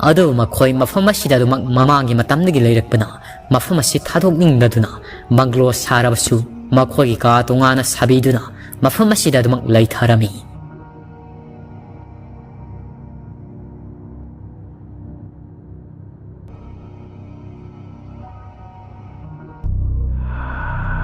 ꯑꯗꯨꯕꯨ ꯃꯈꯣꯏ ꯃꯐꯝ ꯑꯁꯤꯗ ꯑꯗꯨꯃꯛ ꯃꯃꯥꯡꯒꯤ ꯃꯇꯝꯗꯒꯤ ꯂꯩꯔꯛꯄꯅ ꯃꯐꯝ ꯑꯁꯤ ꯊꯥꯗꯣꯛꯅꯤꯡꯗꯗꯨꯅ ꯕꯪꯒ꯭ꯂꯣ ꯁꯥꯔꯕꯁꯨ ꯃꯈꯣꯏꯒꯤ ꯀꯥ ꯇꯣꯉꯥꯟꯅ ꯁꯥꯕꯤꯗꯨꯅ ꯃꯐꯝ ꯑꯁꯤꯗ ꯑꯗꯨꯃꯛ ꯂꯩꯊꯔꯝꯃꯤ꯫